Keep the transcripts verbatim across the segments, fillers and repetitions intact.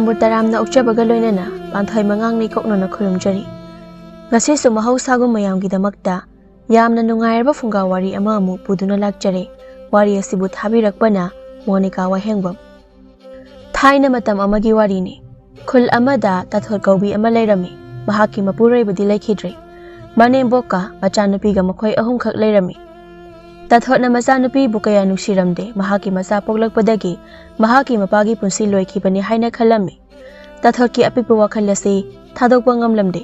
ꯃꯨ ꯇꯔꯥꯝꯅ ꯑꯣꯛꯆꯕꯒ ꯂꯣꯏꯅꯅ ꯄꯥꯟꯊꯣꯏ ꯃꯉꯥꯡ ꯂꯩꯀꯣꯛꯅꯅ ꯈꯨꯔꯨꯝꯖꯔꯤ꯫ ꯉꯁꯤꯁꯨ ꯃꯍꯧꯁꯥꯒꯨꯝ ꯃꯌꯥꯝꯒꯤꯗꯃꯛꯇ ꯌꯥꯝꯅ ꯅꯨꯡꯉꯥꯏꯔꯕ ꯐꯨꯡꯒꯥ ꯋꯥꯔꯤ ꯑꯃ ꯑꯃꯨꯛ ꯄꯨꯗꯨꯅ ꯂꯥꯛꯆꯔꯦ꯫ ꯋꯥꯔꯤ ꯑꯁꯤꯕꯨ ꯊꯥꯕꯤꯔꯛꯄꯅ ꯃꯣꯅꯤꯀꯥ ꯋꯥꯍꯦꯡꯕꯝ꯫ ꯊꯥꯏꯅ ꯃꯇꯝ ꯑꯃꯒꯤ ꯋꯥꯔꯤꯅꯤ꯫ ꯈꯨꯜ ꯑꯃꯗ ꯇꯥꯊꯣꯠ ꯀꯧꯕꯤ ꯑꯃ ꯂꯩꯔꯝꯃꯤ꯫ ꯃꯍꯥꯛꯀꯤ ꯃꯄꯨꯔꯣꯏꯕꯗꯤ ꯂꯩꯈꯤꯗ꯭ꯔꯦ꯫ ꯃꯅꯦꯝꯕꯣꯛꯀ ꯃꯆꯥꯅꯨꯄꯤꯒ ꯃꯈꯣꯏ ꯑꯍꯨꯝꯈꯛ ꯂꯩꯔꯝꯃꯤ꯫ ꯇꯥꯊꯣꯠꯅ ꯃꯆꯥꯅꯨꯄꯤꯕꯨ ꯀꯌꯥ ꯅꯨꯡꯁꯤꯔꯝꯗꯦ꯫ ꯃꯍꯥꯛꯀꯤ ꯃꯆꯥ ꯄꯣꯛꯂꯛꯄꯗꯒꯤ ꯃꯍꯥꯛꯀꯤ ꯃꯄꯥꯒꯤ ꯄꯨꯟꯁꯤ ꯂꯣꯏꯈꯤꯕꯅꯤ ꯍꯥꯏꯅ ꯈꯜꯂꯝꯃꯤ꯫ ꯇꯥꯊꯣꯠꯀꯤ ꯑꯄꯤꯛꯄ ꯋꯥꯈꯜ ꯑꯁꯤ ꯊꯥꯗꯣꯛꯄ ꯉꯝꯂꯝꯗꯦ꯫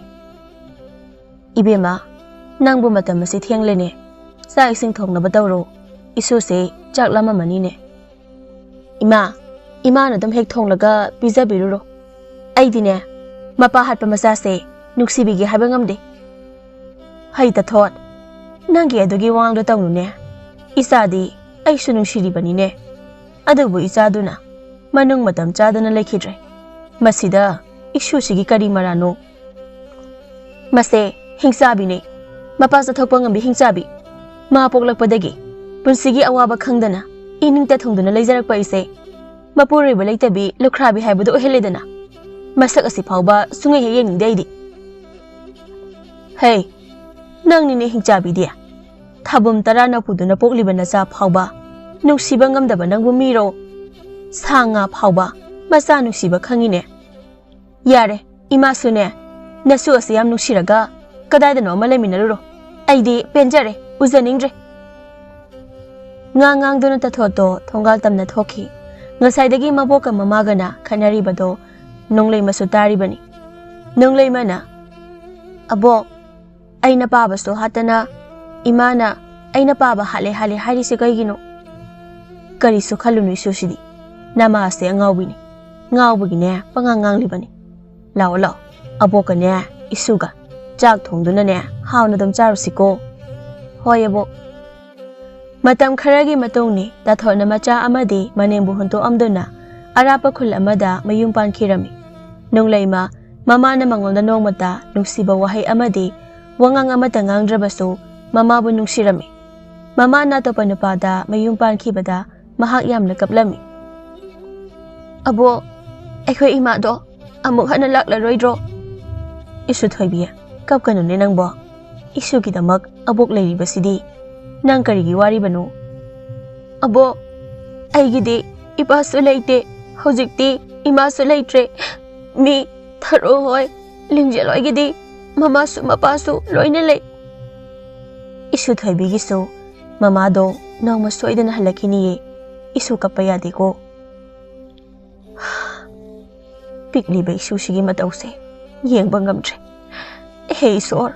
"ꯏꯕꯦꯝꯃ, ꯅꯪꯕꯨ ꯃꯇꯝ ꯑꯁꯤ ꯊꯦꯡꯂꯦꯅꯦ꯫ ꯆꯥꯛ ꯏꯁꯤꯡ ꯊꯣꯡꯅꯕ ꯇꯧꯔꯣ꯫ ꯏꯁꯨꯁꯦ ꯆꯥꯛ ꯂꯥꯝꯃꯝꯃꯅꯤꯅꯦ꯫" "ꯏꯃꯥ, ꯏꯃꯥꯅ ꯑꯗꯨꯝ ꯍꯦꯛ ꯊꯣꯡꯂꯒ ꯄꯤꯖꯕꯤꯔꯨꯔꯣ꯫ ꯑꯩꯗꯤꯅꯦ, ꯃꯄꯥ ꯍꯥꯠꯄ ꯃꯆꯥꯁꯦ ꯅꯨꯡꯁꯤꯕꯤꯒꯦ ꯍꯥꯏꯕ ꯉꯝꯗꯦ꯫" "ꯍꯩ ꯇꯥꯊꯣꯠ, ꯅꯪꯒꯤ ꯑꯗꯨꯒꯤ ꯋꯥꯉꯥꯡꯗꯣ ꯇꯧꯅꯨꯅꯦ꯫ ꯏꯆꯥꯗꯤ ꯑꯩꯁꯨ ꯅꯨꯡꯁꯤꯔꯤꯕꯅꯤꯅꯦ꯫ ꯑꯗꯨꯕꯨ ꯏꯆꯥꯗꯨꯅ ꯃꯅꯨꯡ ꯃꯇꯝ ꯆꯥꯗꯅ ꯂꯩꯈꯤꯗ꯭ꯔꯦ꯫ ꯃꯁꯤꯗ ꯏꯁꯨꯁꯤꯒꯤ ꯀꯔꯤ ꯃꯔꯥꯅꯣ?" "ꯃꯁꯦ ꯍꯤꯡꯆꯥꯕꯤꯅꯦ, ꯃꯄꯥ ꯆꯠꯊꯣꯛꯄ ꯉꯝꯕꯤ ꯍꯤꯡꯆꯥꯕꯤ꯫ ꯃꯥ ꯄꯣꯛꯂꯛꯄꯗꯒꯤ ꯄꯨꯟꯁꯤꯒꯤ ꯑꯋꯥꯕ ꯈꯪꯗꯅ ꯏꯅꯤꯡ ꯇꯊꯨꯡꯗꯨꯅ ꯂꯩꯖꯔꯛꯄ ꯑꯩꯁꯦ ꯃꯄꯨꯔꯣꯏꯕ ꯂꯩꯇꯕꯤ ꯂꯨꯈ꯭ꯔꯥꯕꯤ ꯍꯥꯏꯕꯗꯨ ꯑꯣꯏꯍꯜꯂꯦꯗꯅ꯫ ꯃꯁꯛ ꯑꯁꯤ ꯐꯥꯎꯕ ꯁꯨꯡꯍꯦꯛ ꯍꯦꯛ ꯌꯦꯡꯅꯤꯡꯗꯦ ꯑꯩꯗꯤ꯫" "ꯍꯦ, ꯅꯪꯅꯤꯅꯦ ꯍꯤꯡꯆꯥꯕꯤꯗꯤ꯫ ꯊꯥꯕꯨꯝ ꯇꯔꯥ ꯅꯄꯨꯗꯨꯅ ꯄꯣꯛꯂꯤꯕ ꯅꯆꯥ ꯐꯥꯎꯕ ꯅꯨꯡꯁꯤꯕ ꯉꯝꯗꯕ ꯅꯪꯕꯨ ꯃꯤꯔꯣ? ꯁꯥ ꯉꯥ ꯐꯥꯎꯕ ꯃꯆꯥ ꯅꯨꯡꯁꯤꯕ ꯈꯪꯉꯤꯅꯦ꯫ ꯌꯥꯔꯦ, ꯏꯃꯥꯁꯨꯅꯦ, ꯅꯁꯨ ꯑꯁꯤ ꯌꯥꯝ ꯅꯨꯡꯁꯤꯔꯒ ꯀꯗꯥꯏꯗꯅꯣ ꯑꯃ ꯂꯩꯃꯤꯟꯅꯔꯨꯔꯣ꯫ ꯑꯩꯗꯤ ꯄꯦꯟꯖꯔꯦ, ꯎꯖꯅꯤꯡꯗ꯭ꯔꯦ꯫" ꯉꯥꯡ ꯉꯥꯡꯗꯨꯅ ꯇꯥꯊꯣꯠꯇꯣ ꯊꯣꯡꯒꯥꯜ ꯇꯝꯅ ꯊꯣꯛꯈꯤ꯫ ꯉꯁꯥꯏꯗꯒꯤ ꯃꯕꯣꯛꯀ ꯃꯃꯥꯒꯅ ꯈꯠꯅꯔꯤꯕꯗꯣ ꯅꯣꯡꯂꯩꯃꯁꯨ ꯇꯥꯔꯤꯕꯅꯤ꯫ ꯅꯣꯡꯂꯩꯃꯅ, "ꯑꯕꯣꯛ, ꯑꯩꯅ ꯄꯥꯕꯁꯨ ꯍꯥꯠꯇꯅ ꯏꯃꯥꯅ ꯑꯩꯅ ꯄꯥꯕ ꯍꯥꯠꯂꯦ ꯍꯥꯠꯂꯦ ꯍꯥꯏꯔꯤꯁꯦ ꯀꯩꯒꯤꯅꯣ?" "ꯀꯔꯤꯁꯨ ꯈꯜꯂꯨꯅꯨ ꯏꯁꯨꯁꯤꯗꯤ, ꯅꯃꯥꯁꯦ ꯑꯉꯥꯎꯕꯤꯅꯤ꯫ ꯉꯥꯎꯕꯒꯤꯅꯦ ꯄꯉꯥꯡ ꯉꯥꯡꯂꯤꯕꯅꯤ꯫ ꯂꯥꯛꯑꯣ ꯂꯥꯛꯑꯣ, ꯑꯕꯣꯛꯀꯅꯦ ꯏꯁꯨꯒ ꯆꯥꯛ ꯊꯣꯡꯗꯨꯅꯅꯦ ꯍꯥꯎꯅ ꯑꯗꯨꯝ ꯆꯥꯔꯨꯁꯤꯀꯣ꯫" "ꯍꯣꯏ ꯑꯕꯣꯛ꯫" ꯃꯇꯝ ꯈꯔꯒꯤ ꯃꯇꯨꯡꯅꯤ, ꯇꯥꯊꯣꯠꯅ ꯃꯆꯥ ꯑꯃꯗꯤ ꯃꯅꯦꯝꯕꯨ ꯍꯨꯟꯗꯣꯛꯑꯝꯗꯨꯅ ꯑꯔꯥꯞꯄ ꯈꯨꯜ ꯑꯃꯗ ꯃꯌꯨꯝ ꯄꯥꯟꯈꯤꯔꯝꯃꯤ꯫ ꯅꯣꯡꯂꯩꯃ ꯃꯃꯥꯅ ꯃꯉꯣꯟꯗ ꯅꯣꯡꯃꯇ ꯅꯨꯡꯁꯤꯕ ꯋꯥꯍꯩ ꯑꯃꯗꯤ ꯋꯥꯉꯥꯡ ꯑꯃꯠꯇ ꯉꯥꯡꯗ꯭ꯔꯕꯁꯨ ꯃꯃꯥꯕꯨ ꯅꯨꯡꯁꯤꯔꯝꯃꯤ꯫ ꯃꯃꯥꯅ ꯑꯇꯣꯞꯄ ꯅꯨꯄꯥꯗ ꯃꯌꯨꯝ ꯄꯥꯟꯈꯤꯕꯗ ꯃꯍꯥꯛ ꯌꯥꯝꯅ ꯀꯞꯂꯝꯃꯤ꯫ "ꯑꯕꯣꯛ, ꯑꯩꯈꯣꯏ ꯏꯃꯥꯗꯣ ꯑꯃꯨꯛ ꯍꯟꯅ ꯂꯥꯛꯂꯔꯣꯏꯗ꯭ꯔꯣ? ꯏꯁꯨ ꯊꯣꯏꯕꯤ, ꯀꯞꯀꯅꯨꯅꯦ ꯅꯪꯕꯣ꯫ ꯏꯁꯨꯒꯤꯗꯃꯛ ꯑꯕꯣꯛ ꯂꯩꯔꯤꯕꯁꯤꯗꯤ ꯅꯪ ꯀꯔꯤꯒꯤ ꯋꯥꯔꯤꯕꯅꯣ? ꯑꯕꯣꯛ, ꯑꯩꯒꯤꯗꯤ ꯏꯄꯥꯁꯨ ꯂꯩꯇꯦ, ꯍꯧꯖꯤꯛꯇꯤ ꯏꯃꯥꯁꯨ ꯂꯩꯇ꯭ꯔꯦ꯫ ꯃꯤ ꯊꯔꯣ ꯍꯣꯏ, ꯂꯤꯡꯖꯦꯜ ꯍꯣꯏꯒꯤꯗꯤ ꯃꯃꯥꯁꯨ ꯃꯄꯥꯁꯨ ꯂꯣꯏꯅ ꯂꯩ꯫ ꯏꯁꯨ ꯊꯣꯏꯕꯤꯒꯤꯁꯨ ꯃꯃꯥꯗꯣ ꯅꯣꯡꯃ ꯁꯣꯏꯗꯅ ꯍꯜꯂꯛꯈꯤꯅꯤꯌꯦ꯫ ꯏꯁꯨ ꯀꯞꯄ ꯌꯥꯗꯦꯀꯣ꯫ ꯄꯤꯛꯂꯤꯕ ꯏꯁꯨꯁꯤꯒꯤ ꯃꯇꯧꯁꯦ ꯌꯦꯡꯕ ꯉꯝꯗ꯭ꯔꯦ꯫ ꯍꯦ ꯏꯁꯣꯔ,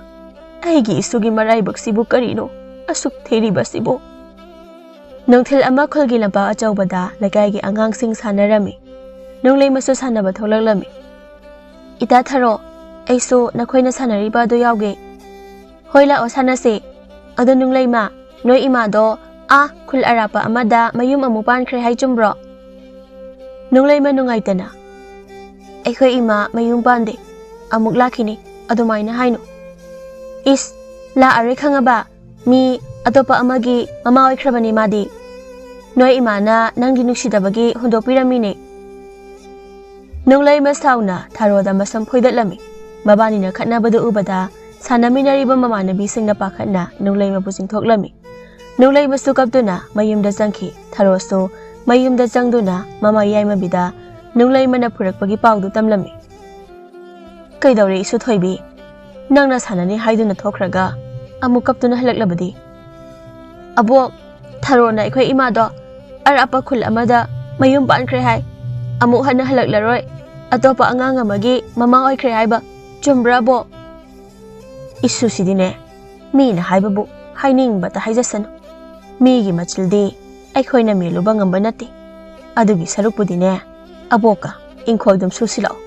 ꯑꯩꯒꯤ ꯏꯁꯨꯒꯤ ꯃꯔꯥꯏꯕꯛꯁꯤꯕꯨ ꯀꯔꯤꯅꯣ ꯑꯁꯨꯛ ꯊꯤꯔꯤꯕꯁꯤꯕꯨ? ꯅꯨꯡꯊꯤꯜ ꯑꯃ ꯈꯨꯜꯒꯤ ꯂꯝꯄꯥꯛ ꯑꯆꯧꯕꯗ ꯂꯩꯀꯥꯏꯒꯤ ꯑꯉꯥꯡꯁꯤꯡ ꯁꯥꯟꯅꯔꯝꯃꯤ꯫ ꯅꯨꯡꯂꯩꯃꯁꯨ ꯁꯥꯟꯅꯕ ꯊꯣꯛꯂꯛꯂꯝꯃꯤ꯫ "ꯏꯇꯥ ꯊꯔꯣ, ꯑꯩꯁꯨ ꯅꯈꯣꯏꯅ ꯁꯥꯟꯅꯔꯤꯕ ꯑꯗꯨ ꯌꯥꯎꯒꯦ꯫" "ꯍꯣꯏ, ꯂꯥꯛꯑꯣ ꯁꯥꯟꯅꯁꯦ꯫ ꯑꯗꯣ ꯅꯨꯡꯂꯩꯃ, ꯅꯣꯏ ꯏꯃꯥꯗꯣ ꯑꯥ ꯈꯨꯜ ꯑꯔꯥꯞꯄ ꯑꯃꯗ ꯃꯌꯨꯝ ꯑꯃꯨꯛ ꯄꯥꯟꯈ꯭ꯔꯦ ꯍꯥꯏ, ꯆꯨꯝꯕ꯭ꯔꯣ?" ꯅꯨꯡꯂꯩꯃ ꯅꯨꯡꯉꯥꯏꯇꯅ, "ꯑꯩꯈꯣꯏ ꯏꯃꯥ ꯃꯌꯨꯝ ꯄꯥꯟꯗꯦ, ꯑꯃꯨꯛ ꯂꯥꯛꯈꯤꯅꯤ, ꯑꯗꯨꯃꯥꯏꯅ ꯍꯥꯏꯅꯨ꯫" "ꯏꯁ, ꯂꯥꯛꯑꯔꯣꯏ ꯈꯪꯉꯕ? ꯃꯤ ꯑꯇꯣꯞꯄ ꯑꯃꯒꯤ ꯃꯃꯥ ꯑꯣꯏꯈ꯭ꯔꯕꯅꯦ ꯃꯥꯗꯤ꯫ ꯅꯣꯏ ꯏꯃꯥꯅ ꯅꯪꯗꯤ ꯅꯨꯡꯁꯤꯗꯕꯒꯤ ꯍꯨꯟꯗꯣꯛꯄꯤꯔꯝꯃꯤꯅꯦ꯫" ꯅꯨꯡꯂꯩꯃ ꯁꯥꯎꯅ ꯊꯔꯣꯗ ꯃꯁꯝ ꯐꯣꯏꯗꯠꯂꯝꯃꯤ꯫ ꯃꯕꯥꯅꯤꯅ ꯈꯠꯅꯕꯗꯨ ꯎꯕꯗ ꯁꯥꯟꯅꯃꯤꯟꯅꯔꯤꯕ ꯃꯃꯥꯟꯅꯕꯤꯁꯤꯡꯅ ꯄꯥꯈꯠꯅ ꯅꯨꯡꯂꯩꯃꯕꯨ ꯆꯤꯡꯊꯣꯛꯂꯝꯃꯤ꯫ ꯅꯨꯡꯂꯩꯃꯁꯨ ꯀꯞꯇꯨꯅ ꯃꯌꯨꯝꯗ ꯆꯪꯈꯤ꯫ ꯊꯔꯣꯁꯨ ꯃꯌꯨꯝꯗ ꯆꯪꯗꯨꯅ ꯃꯃꯥ ꯌꯥꯏꯃꯕꯤꯗ ꯅꯨꯡꯂꯩꯃꯅ ꯐꯨꯔꯛꯄꯒꯤ ꯄꯥꯎꯗꯨ ꯇꯝꯂꯝꯃꯤ꯫ "ꯀꯩꯗꯧꯔꯦ ꯏꯁꯨ ꯊꯣꯏꯕꯤ? ꯅꯪꯅ ꯁꯥꯟꯅꯅꯤ ꯍꯥꯏꯗꯨꯅ ꯊꯣꯛꯈ꯭ꯔꯒ ꯑꯃꯨꯛ ꯀꯞꯇꯨꯅ ꯍꯜꯂꯛꯂꯕꯗꯤ?" "ꯑꯕꯣꯛ, ꯊꯔꯣꯅ ꯑꯩꯈꯣꯏ ꯏꯃꯥꯗꯣ ꯑꯔꯥꯞꯄ ꯈꯨꯜ ꯑꯃꯗ ꯃꯌꯨꯝ ꯄꯥꯟꯈ꯭ꯔꯦ ꯍꯥꯏ꯫ ꯑꯃꯨꯛ ꯍꯟꯅ ꯍꯜꯂꯛꯂꯔꯣꯏ꯫ ꯑꯇꯣꯞꯄ ꯑꯉꯥꯡ ꯑꯃꯒꯤ ꯃꯃꯥ ꯑꯣꯏꯈ꯭ꯔꯦ ꯍꯥꯏꯕ꯫ ꯆꯨꯝꯕ꯭ꯔꯥ, ꯑꯕꯣꯛ?" ꯏꯁꯨꯁꯤꯗꯤꯅꯦ, ꯃꯤꯅ ꯍꯥꯏꯕꯕꯨ ꯍꯥꯏꯅꯤꯡꯕꯇ ꯍꯥꯏꯖꯁꯅꯨ꯫ ꯃꯤꯒꯤ ꯃꯆꯤꯜꯗꯤ ꯑꯩꯈꯣꯏꯅ ꯃꯦꯜꯂꯨꯕ ꯉꯝꯕ ꯅꯠꯇꯦ꯫ ꯑꯗꯨꯒꯤ ꯁꯔꯨꯛꯄꯨꯗꯤꯅꯦ, ꯑꯕꯣꯛꯀ ꯏꯪꯈꯣꯜꯗꯨꯝ ꯁꯨꯁꯤꯜꯂꯛꯑꯣ꯫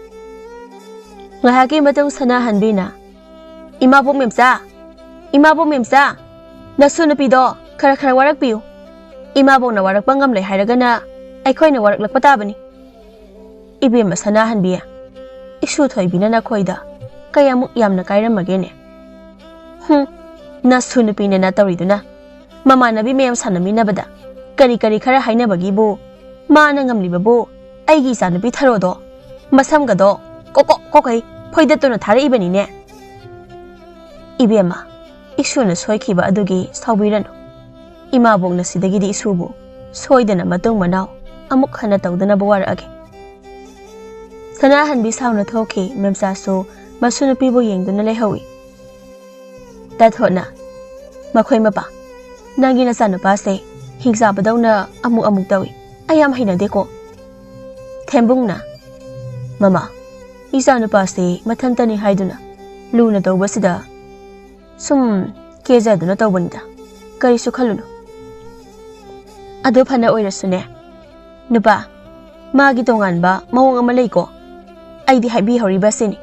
ꯉꯥꯏꯍꯥꯛꯀꯤ ꯃꯇꯨꯡ ꯁꯅꯥꯍꯟꯕꯤꯅ, "ꯏꯃꯥꯕꯣꯛ ꯃꯦꯝꯆꯥ, ꯏꯃꯥꯕꯣꯛ ꯃꯦꯝꯆꯥ, ꯅꯁꯨ ꯅꯨꯄꯤꯗꯣ ꯈꯔ ꯈꯔ ꯋꯥꯔꯛꯄꯤꯌꯨ꯫ ꯏꯃꯥꯕꯣꯛꯅ ꯋꯥꯔꯛꯄ ꯉꯝꯂꯦ ꯍꯥꯏꯔꯒꯅ ꯑꯩꯈꯣꯏꯅ ꯋꯥꯔꯛꯂꯛꯄ ꯇꯥꯕꯅꯤ꯫" "ꯏꯕꯦꯝꯃ ꯁꯅꯥꯍꯟꯕꯤ, ꯏꯁꯨ ꯊꯣꯏꯕꯤꯅ ꯅꯈꯣꯏꯗ ꯀꯌꯥꯃꯨꯛ ꯌꯥꯝꯅ ꯀꯥꯏꯔꯝꯃꯒꯦꯅꯦ?" "ꯍꯨꯝ, ꯅꯁꯨ ꯅꯨꯄꯤꯅꯦꯅ ꯇꯧꯔꯤꯗꯨꯅ꯫ ꯃꯃꯥꯟꯅꯕꯤ ꯃꯌꯥꯝ ꯁꯥꯟꯅꯃꯤꯟꯅꯕꯗ ꯀꯔꯤ ꯀꯔꯤ ꯈꯔ ꯍꯥꯏꯅꯕꯒꯤꯕꯨ ꯃꯥꯅ ꯉꯝꯂꯤꯕꯕꯨ ꯑꯩꯒꯤ ꯏꯆꯥꯅꯨꯄꯤ ꯊꯔꯣꯗꯣ ꯃꯁꯝꯒꯗꯣ ꯀꯣꯛ ꯀꯣꯛ ꯀꯣꯛꯈꯩ ꯐꯣꯏꯗꯠꯇꯨꯅ ꯊꯥꯔꯛꯏꯕꯅꯤꯅꯦ꯫ ꯏꯕꯦꯝꯃ, ꯏꯁꯨꯅ ꯁꯣꯏꯈꯤꯕ ꯑꯗꯨꯒꯤ ꯁꯥꯎꯕꯤꯔꯅꯨ꯫ ꯏꯃꯥꯕꯣꯛꯅ ꯁꯤꯗꯒꯤꯗꯤ ꯏꯁꯨꯕꯨ ꯁꯣꯏꯗꯅ ꯃꯇꯨꯡ ꯃꯅꯥꯎ ꯑꯃꯨꯛ ꯍꯟꯅ ꯇꯧꯗꯅꯕ ꯋꯥꯔꯛꯑꯒꯦ꯫ ꯁꯅꯥꯍꯟꯕꯤ ꯁꯥꯎꯅ ꯊꯣꯛꯈꯤ꯫ ꯃꯦꯝꯆꯥꯁꯨ ꯃꯁꯨ ꯅꯨꯄꯤꯕꯨ ꯌꯦꯡꯗꯨꯅ ꯂꯩꯍꯧꯏ꯫ ꯇꯥꯊꯣꯠꯅ, "ꯃꯈꯣꯏ ꯃꯄꯥ, ꯅꯪꯒꯤ ꯅꯆꯥꯅꯨꯄꯥꯁꯦ ꯍꯤꯡꯆꯥꯕꯗꯧꯅ ꯑꯃꯨꯛ ꯑꯃꯨꯛ ꯇꯧꯏ꯫ ꯑꯩ ꯌꯥꯝ ꯍꯩꯅꯗꯦꯀꯣ꯫" ꯊꯦꯝꯕꯨꯡꯅ, "ꯃꯃꯥ, ꯏꯆꯥꯅꯨꯄꯥꯁꯦ ꯃꯊꯟꯇꯅꯤ ꯍꯥꯏꯗꯨꯅ ꯂꯨꯅ ꯇꯧꯕꯁꯤꯗ ꯁꯨꯝ ꯀꯦꯖꯗꯨꯅ ꯇꯧꯕꯅꯤꯗ, ꯀꯔꯤꯁꯨ ꯈꯜꯂꯨꯅꯨ꯫" "ꯑꯗꯨ ꯐꯅ ꯑꯣꯏꯔꯁꯨꯅꯦ, ꯅꯨꯄꯥ, ꯃꯥꯒꯤ ꯇꯣꯉꯥꯟꯕ ꯃꯑꯣꯡ ꯑꯃ ꯂꯩꯀꯣ꯫ ꯑꯩꯗꯤ ꯍꯥꯏꯕꯤꯍꯧꯔꯤꯕꯁꯤꯅꯤ,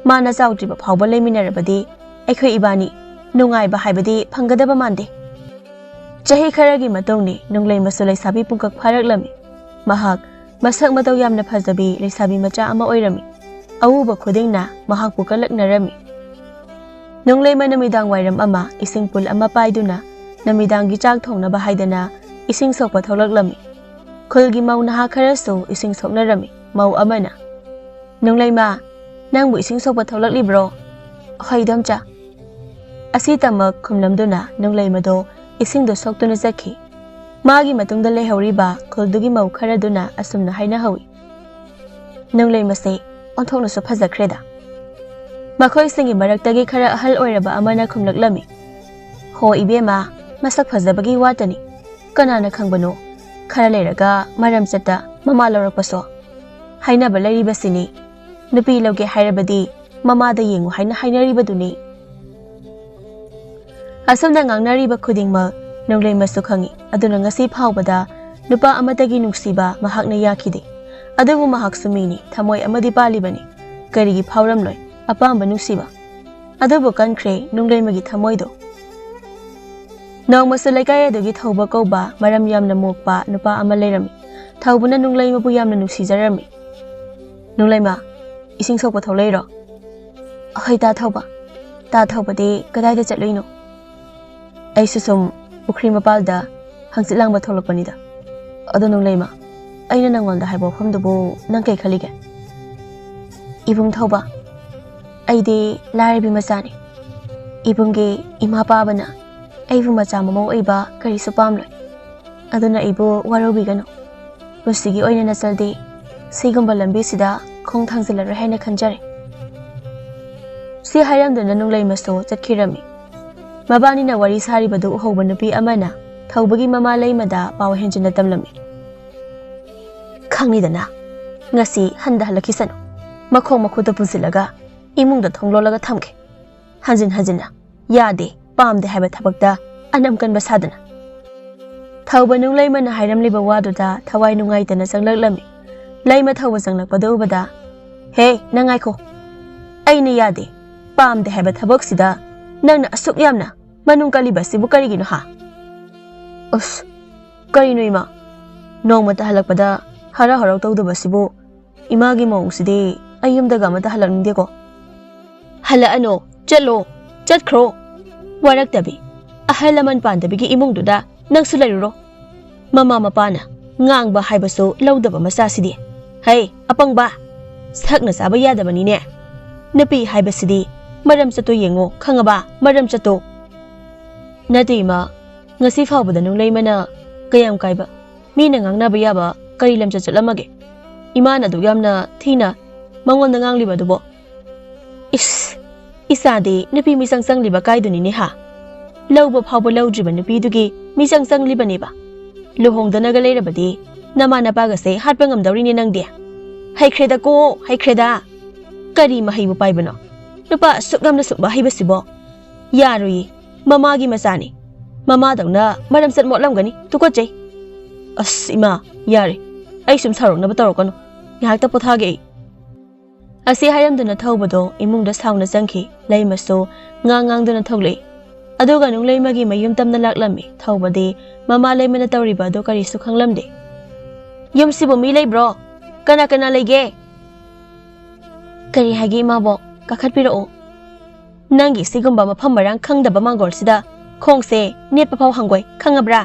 ꯃꯥꯅ ꯆꯥꯎꯗ꯭ꯔꯤꯕ ꯐꯥꯎꯕ ꯂꯩꯃꯤꯟꯅꯔꯕꯗꯤ ꯑꯩꯈꯣꯏ ꯏꯕꯥꯅꯤ ꯅꯨꯡꯉꯥꯏꯕ ꯍꯥꯏꯕꯗꯤ ꯐꯪꯒꯗꯕ ꯃꯥꯟꯗꯦ꯫" ꯆꯍꯤ ꯈꯔꯒꯤ ꯃꯇꯨꯡꯅꯤ, ꯅꯨꯡꯂꯩꯃꯁꯨ ꯂꯩꯁꯥꯕꯤ ꯄꯨꯡꯀꯛ ꯐꯥꯔꯛꯂꯝꯃꯤ꯫ ꯃꯍꯥꯛ ꯃꯁꯛ ꯃꯇꯧ ꯌꯥꯝꯅ ꯐꯖꯕꯤ ꯂꯩꯁꯥꯕꯤ ꯃꯆꯥ ꯑꯃ ꯑꯣꯏꯔꯝꯃꯤ꯫ ꯑꯎꯕ ꯈꯨꯗꯤꯡꯅ ꯃꯍꯥꯛꯄꯨ ꯀꯜꯂꯛꯅꯔꯝꯃꯤ꯫ ꯅꯨꯡꯂꯩꯃ ꯅꯨꯃꯤꯗꯥꯡ ꯋꯥꯏꯔꯝ ꯑꯃ ꯏꯁꯤꯡ ꯄꯨꯜ ꯑꯃ ꯄꯥꯏꯗꯨꯅ ꯅꯨꯃꯤꯗꯥꯡꯒꯤ ꯆꯥꯛ ꯊꯣꯡꯅꯕ ꯍꯥꯏꯗꯅ ꯏꯁꯤꯡ ꯁꯣꯛꯄ ꯊꯣꯛꯂꯛꯂꯝꯃꯤ꯫ ꯈꯨꯜꯒꯤ ꯃꯧ ꯅꯍꯥ ꯈꯔꯁꯨ ꯏꯁꯤꯡ ꯁꯣꯛꯅꯔꯝꯃꯤ꯫ ꯃꯧ ꯑꯃꯅ, "ꯅꯨꯡꯂꯩꯃ, ꯅꯪꯕꯨ ꯏꯁꯤꯡ ꯁꯣꯛꯄ ꯊꯣꯛꯂꯛꯂꯤꯕ꯭ꯔꯣ?" "ꯍꯣꯏ, ꯏꯗꯣꯝꯆꯥ꯫" ꯑꯁꯤꯇꯃꯛ ꯈꯨꯝꯂꯝꯗꯨꯅ ꯅꯨꯡꯂꯩꯃꯗꯣ ꯏꯁꯤꯡꯗꯣ ꯁꯣꯛꯇꯨꯅ ꯆꯠꯈꯤ꯫ ꯃꯥꯒꯤ ꯃꯇꯨꯡꯗ ꯂꯩꯍꯧꯔꯤꯕ ꯈꯨꯜꯗꯨꯒꯤ ꯃꯧ ꯈꯔꯗꯨꯅ ꯑꯁꯨꯝꯅ ꯍꯥꯏꯅꯍꯧꯏ, "ꯅꯨꯡꯂꯩꯃꯁꯦ ꯑꯣꯟꯊꯣꯛꯅꯁꯨ ꯐꯖꯈ꯭ꯔꯦꯗ꯫" ꯃꯈꯣꯏꯁꯤꯡꯒꯤ ꯃꯔꯛꯇꯒꯤ ꯈꯔ ꯑꯍꯜ ꯑꯣꯏꯔꯕ ꯑꯃꯅ ꯈꯨꯝꯂꯛꯂꯝꯃꯤ, "ꯍꯣ ꯏꯕꯦꯝꯃ, ꯃꯁꯛ ꯐꯖꯕꯒꯤ ꯋꯥꯇꯅꯤ꯫ ꯀꯅꯥꯅ ꯈꯪꯕꯅꯣ, ꯈꯔ ꯂꯩꯔꯒ ꯃꯔꯝ ꯆꯠꯇ ꯃꯃꯥ ꯂꯧꯔꯛꯄꯁꯨ꯫ ꯍꯥꯏꯅꯕ ꯂꯩꯔꯤꯕꯁꯤꯅꯤ, ꯅꯨꯄꯤ ꯂꯧꯒꯦ ꯍꯥꯏꯔꯕꯗꯤ ꯃꯃꯥꯗ ꯌꯦꯡꯉꯨ ꯍꯥꯏꯅ ꯍꯥꯏꯅꯔꯤꯕꯗꯨꯅꯤ꯫" ꯑꯁꯨꯝꯅ ꯉꯥꯡꯅꯔꯤꯕ ꯈꯨꯗꯤꯡꯃꯛ ꯅꯨꯡꯂꯩꯃꯁꯨ ꯈꯪꯏ꯫ ꯑꯗꯨꯅ ꯉꯁꯤ ꯐꯥꯎꯕꯗ ꯅꯨꯄꯥ ꯑꯃꯠꯇꯒꯤ ꯅꯨꯡꯁꯤꯕ ꯃꯍꯥꯛꯅ ꯌꯥꯈꯤꯗꯦ꯫ ꯑꯗꯨꯕꯨ ꯃꯍꯥꯛꯁꯨ ꯃꯤꯅꯤ, ꯊꯃꯣꯏ ꯑꯃꯗꯤ ꯄꯥꯜꯂꯤꯕꯅꯤ꯫ ꯀꯔꯤꯒꯤ ꯐꯥꯎꯔꯝꯂꯣꯏ ꯑꯄꯥꯝꯕ ꯅꯨꯡꯁꯤꯕ? ꯑꯗꯨꯕꯨ ꯀꯟꯈ꯭ꯔꯦ ꯅꯨꯡꯂꯩꯃꯒꯤ ꯊꯃꯣꯏꯗꯣ꯫ ꯅꯣꯡꯃꯁꯨ ꯂꯩꯀꯥꯏ ꯑꯗꯨꯒꯤ ꯊꯧꯕ ꯀꯧꯕ ꯃꯔꯝ ꯌꯥꯝꯅ ꯃꯣꯛꯄ ꯅꯨꯄꯥ ꯑꯃ ꯂꯩꯔꯝꯃꯤ꯫ ꯊꯧꯕꯅ ꯅꯨꯡꯂꯩꯃꯕꯨ ꯌꯥꯝꯅ ꯅꯨꯡꯁꯤꯖꯔꯝꯃꯤ꯫ "ꯅꯨꯡꯂꯩꯃ, ꯏꯁꯤꯡ ꯁꯣꯛꯄ ꯊꯣꯛꯂꯛꯏꯔꯣ?" "ꯑꯍꯣꯏ, ꯇꯥ ꯊꯧꯕ꯫ ꯇꯥ ꯊꯧꯕꯗꯤ ꯀꯗꯥꯏꯗ ꯆꯠꯂꯨꯏꯅꯣ?" "ꯑꯩꯁꯨ ꯁꯨꯝ ꯄꯨꯈ꯭ꯔꯤ ꯃꯄꯥꯜꯗ ꯍꯪꯆꯤꯠ ꯂꯥꯡꯕ ꯊꯣꯛꯂꯛꯄꯅꯤꯗ꯫ ꯑꯗꯣ ꯅꯨꯡꯂꯩꯃ, ꯑꯩꯅ ꯅꯪꯉꯣꯟꯗ ꯍꯥꯏꯕ ꯋꯥꯐꯝꯗꯨꯕꯨ ꯅꯪ ꯀꯩ ꯈꯜꯂꯤꯒꯦ?" "ꯏꯕꯨꯡ ꯊꯧꯕ, ꯑꯩꯗꯤ ꯂꯥꯏꯔꯕꯤ ꯃꯆꯥꯅꯤ꯫ ꯏꯕꯨꯡꯒꯤ ꯏꯃꯥ ꯄꯥꯕꯅ ꯑꯩꯕꯨ ꯃꯆꯥ ꯃꯃꯧ ꯑꯣꯏꯕ ꯀꯔꯤꯁꯨ ꯄꯥꯝꯂꯣꯏ꯫ ꯑꯗꯨꯅ ꯏꯕꯨ ꯋꯥꯔꯧꯕꯤꯒꯅꯨ꯫ ꯄꯨꯟꯁꯤꯒꯤ ꯑꯣꯏꯅ ꯅꯆꯜꯗꯤ ꯁꯤꯒꯨꯝꯕ ꯂꯝꯕꯤꯁꯤꯗ ꯈꯣꯡ ꯊꯥꯡꯖꯤꯜꯂꯔꯣꯏ ꯍꯥꯏꯅ ꯈꯟꯖꯔꯦ"꯫ ꯁꯤ ꯍꯥꯏꯔꯝꯗꯨꯅ ꯅꯨꯡꯂꯩꯃꯁꯨ ꯆꯠꯈꯤꯔꯝꯃꯤ꯫ ꯃꯕꯥꯅꯤꯅ ꯋꯥꯔꯤ ꯁꯥꯔꯤꯕꯗꯨ ꯎꯍꯧꯕ ꯅꯨꯄꯤ ꯑꯃꯅ ꯊꯧꯕꯒꯤ ꯃꯃꯥ ꯂꯩꯃꯗ ꯄꯥꯎ ꯍꯦꯟꯖꯤꯟꯅ ꯇꯝꯂꯝꯃꯤ꯫ "ꯈꯪꯉꯤꯗꯅ, ꯉꯁꯤ ꯍꯟꯗ ꯍꯜꯂꯛꯈꯤꯁꯅꯨ꯫ ꯃꯈꯣꯡ ꯃꯈꯨꯠꯇ ꯄꯨꯁꯤꯜꯂꯒ ꯏꯃꯨꯡꯗ ꯊꯣꯡ ꯂꯣꯜꯂꯒ ꯊꯝꯒꯦ꯫ ꯍꯟꯖꯤꯟ ꯍꯟꯖꯤꯟꯅ ꯌꯥꯗꯦ, ꯄꯥꯝꯗꯦ ꯍꯥꯏꯕ ꯊꯕꯛꯇ ꯑꯅꯝ ꯀꯟꯕ ꯁꯥꯗꯅ"꯫ ꯊꯧꯕ ꯅꯨꯡꯂꯩꯃꯅ ꯍꯥꯏꯔꯝꯂꯤꯕ ꯋꯥꯗꯨꯗ ꯊꯋꯥꯏ ꯅꯨꯡꯉꯥꯏꯇꯅ ꯆꯪꯂꯛꯂꯝꯃꯤ꯫ ꯂꯩꯃ ꯊꯧꯕ ꯆꯪꯂꯛꯄꯗꯨ ꯎꯕꯗ, "ꯍꯦ, ꯅꯪ ꯉꯥꯏꯈꯣ꯫ ꯑꯩꯅ ꯌꯥꯗꯦ, ꯄꯥꯝꯗꯦ ꯍꯥꯏꯕ ꯊꯕꯛꯁꯤꯗ ꯅꯪꯅ ꯑꯁꯨꯛ ꯌꯥꯝꯅ ꯃꯅꯨꯡ ꯀꯜꯂꯤꯕꯁꯤꯕꯨ ꯀꯔꯤꯒꯤꯅꯣ ꯍꯥ?" "ꯑꯁ, ꯀꯔꯤꯅꯣ ꯏꯃꯥ? ꯅꯣꯡꯃꯇ ꯍꯜꯂꯛꯄꯗ ꯍꯔꯥꯎ ꯍꯔꯥꯎ ꯇꯧꯗꯕꯁꯤꯕꯨ? ꯏꯃꯥꯒꯤ ꯃꯑꯣꯡꯁꯤꯗꯤ ꯑꯩ ꯌꯨꯝꯗꯒ ꯑꯃꯇ ꯍꯜꯂꯛꯅꯤꯡꯗꯦꯀꯣ"꯫ "ꯍꯜꯂꯛꯑꯅꯣ, ꯆꯠꯂꯣ, ꯆꯠꯈ꯭ꯔꯣ꯫ ꯋꯥꯔꯛꯇꯕꯤ, ꯑꯍꯜ ꯂꯃꯟ ꯄꯥꯟꯗꯕꯤꯒꯤ ꯏꯃꯨꯡꯗꯨꯗ ꯅꯪꯁꯨ ꯂꯩꯔꯨꯔꯣ꯫ ꯃꯃꯥ ꯃꯄꯥꯅ ꯉꯥꯡꯕ ꯍꯥꯏꯕꯁꯨ ꯂꯧꯗꯕ ꯃꯆꯥꯁꯤꯗꯤ꯫ ꯍꯩ, ꯑꯄꯪꯕ! ꯁꯛꯅ ꯆꯥꯕ ꯌꯥꯗꯕꯅꯤꯅꯦ꯫ ꯅꯨꯄꯤ ꯍꯥꯏꯕꯁꯤꯗꯤ ꯃꯔꯝ ꯆꯠꯇꯣ ꯌꯦꯡꯉꯣ, ꯈꯪꯉꯕ? ꯃꯔꯝ ꯆꯠꯇꯣ"꯫ "ꯅꯠꯇꯦ ꯏꯃꯥ, ꯉꯁꯤ ꯐꯥꯎꯕꯗ ꯅꯨꯡꯂꯩꯃꯅ ꯀꯌꯥꯝ ꯀꯥꯏꯕ, ꯃꯤꯅ ꯉꯥꯡꯅꯕ ꯌꯥꯕ ꯀꯔꯤ ꯂꯝꯆꯠ ꯆꯠꯂꯝꯃꯒꯦ? ꯏꯃꯥꯅ ꯑꯗꯨꯛ ꯌꯥꯝꯅ ꯊꯤꯅ ꯃꯉꯣꯟꯗ ꯉꯥꯡꯂꯤꯕ ꯑꯗꯨꯕꯣ?" "ꯏꯁ, ꯏꯆꯥꯗꯤ ꯅꯨꯄꯤ ꯃꯤꯆꯪ ꯆꯪꯂꯤꯕ ꯀꯥꯏꯗꯨꯅꯤꯅꯦ ꯍꯥ? ꯂꯧꯕ ꯐꯥꯎꯕ ꯂꯧꯗ꯭ꯔꯤꯕ ꯅꯨꯄꯤꯗꯨꯒꯤ ꯃꯤꯆꯪ ꯆꯪꯂꯤꯕꯅꯦꯕ꯫ ꯂꯨꯍꯣꯡꯗꯅꯒ ꯂꯩꯔꯕꯗꯤ ꯅꯃꯥ ꯅꯄꯥꯒꯁꯦ ꯍꯥꯠꯄ ꯉꯝꯗꯧꯔꯤꯅꯦ ꯅꯪꯗꯤ꯫ ꯍꯩꯈ꯭ꯔꯦꯗꯀꯣ, ꯍꯩꯈ꯭ꯔꯦꯗ꯫ ꯀꯔꯤ ꯃꯍꯩꯕꯨ ꯄꯥꯏꯕꯅꯣ? ꯅꯨꯄꯥ ꯑꯁꯨꯛ ꯌꯥꯝꯅ ꯁꯨꯝꯕ ꯍꯩꯕꯁꯤꯕꯣ? ꯌꯥꯔꯣꯏꯌꯦ, ꯃꯃꯥꯒꯤ ꯃꯆꯥꯅꯤ꯫ ꯃꯃꯥꯗꯧꯅ ꯃꯔꯝ ꯆꯠ ꯃꯣꯠꯂꯝꯒꯅꯤ, ꯇꯨꯀꯠꯆꯩ"꯫ "ꯑꯁ ꯏꯃꯥ, ꯌꯥꯔꯦ꯫ ꯑꯩ ꯁꯨꯝ ꯁꯥꯎꯔꯛꯅꯕ ꯇꯧꯔꯛꯀꯅꯨ꯫ ꯉꯥꯏꯍꯥꯛꯇ ꯄꯣꯊꯥꯒꯦ ꯑꯩ"꯫ ꯑꯁꯤ ꯍꯥꯏꯔꯝꯗꯨꯅ ꯊꯧꯕꯗꯣ ꯏꯃꯨꯡꯗ ꯁꯥꯎꯅ ꯆꯪꯈꯤ꯫ ꯂꯩꯃꯁꯨ ꯉꯥꯡ ꯉꯥꯡꯗꯨꯅ ꯊꯣꯛꯂꯛꯏ꯫ ꯑꯗꯨꯒ ꯅꯨꯡꯂꯩꯃꯒꯤ ꯃꯌꯨꯝ ꯇꯝꯅ ꯂꯥꯛꯂꯝꯃꯤ꯫ ꯊꯧꯕꯗꯤ ꯃꯃꯥ ꯂꯩꯃꯅ ꯇꯧꯔꯤꯕ ꯑꯗꯨ ꯀꯔꯤꯁꯨ ꯈꯪꯂꯝꯗꯦ꯫ "ꯌꯨꯝꯁꯤꯕꯨ ꯃꯤ ꯂꯩꯕ꯭ꯔꯣ? ꯀꯅꯥ ꯀꯅꯥ ꯂꯩꯒꯦ?" "ꯀꯔꯤ ꯍꯥꯏꯒꯦ ꯏꯃꯥꯕꯣꯛ? ꯀꯥꯈꯠꯄꯤꯔꯛꯑꯣ"꯫ "ꯅꯪꯒꯤ ꯁꯤꯒꯨꯝꯕ ꯃꯐꯝ ꯃꯔꯥꯡ ꯈꯪꯗꯕ ꯃꯥꯡꯒꯣꯜꯁꯤꯗ ꯈꯣꯡꯁꯦ ꯅꯦꯠꯄ ꯐꯥꯎ ꯍꯪꯒꯣꯏ, ꯈꯪꯉꯕ꯭ꯔꯥ?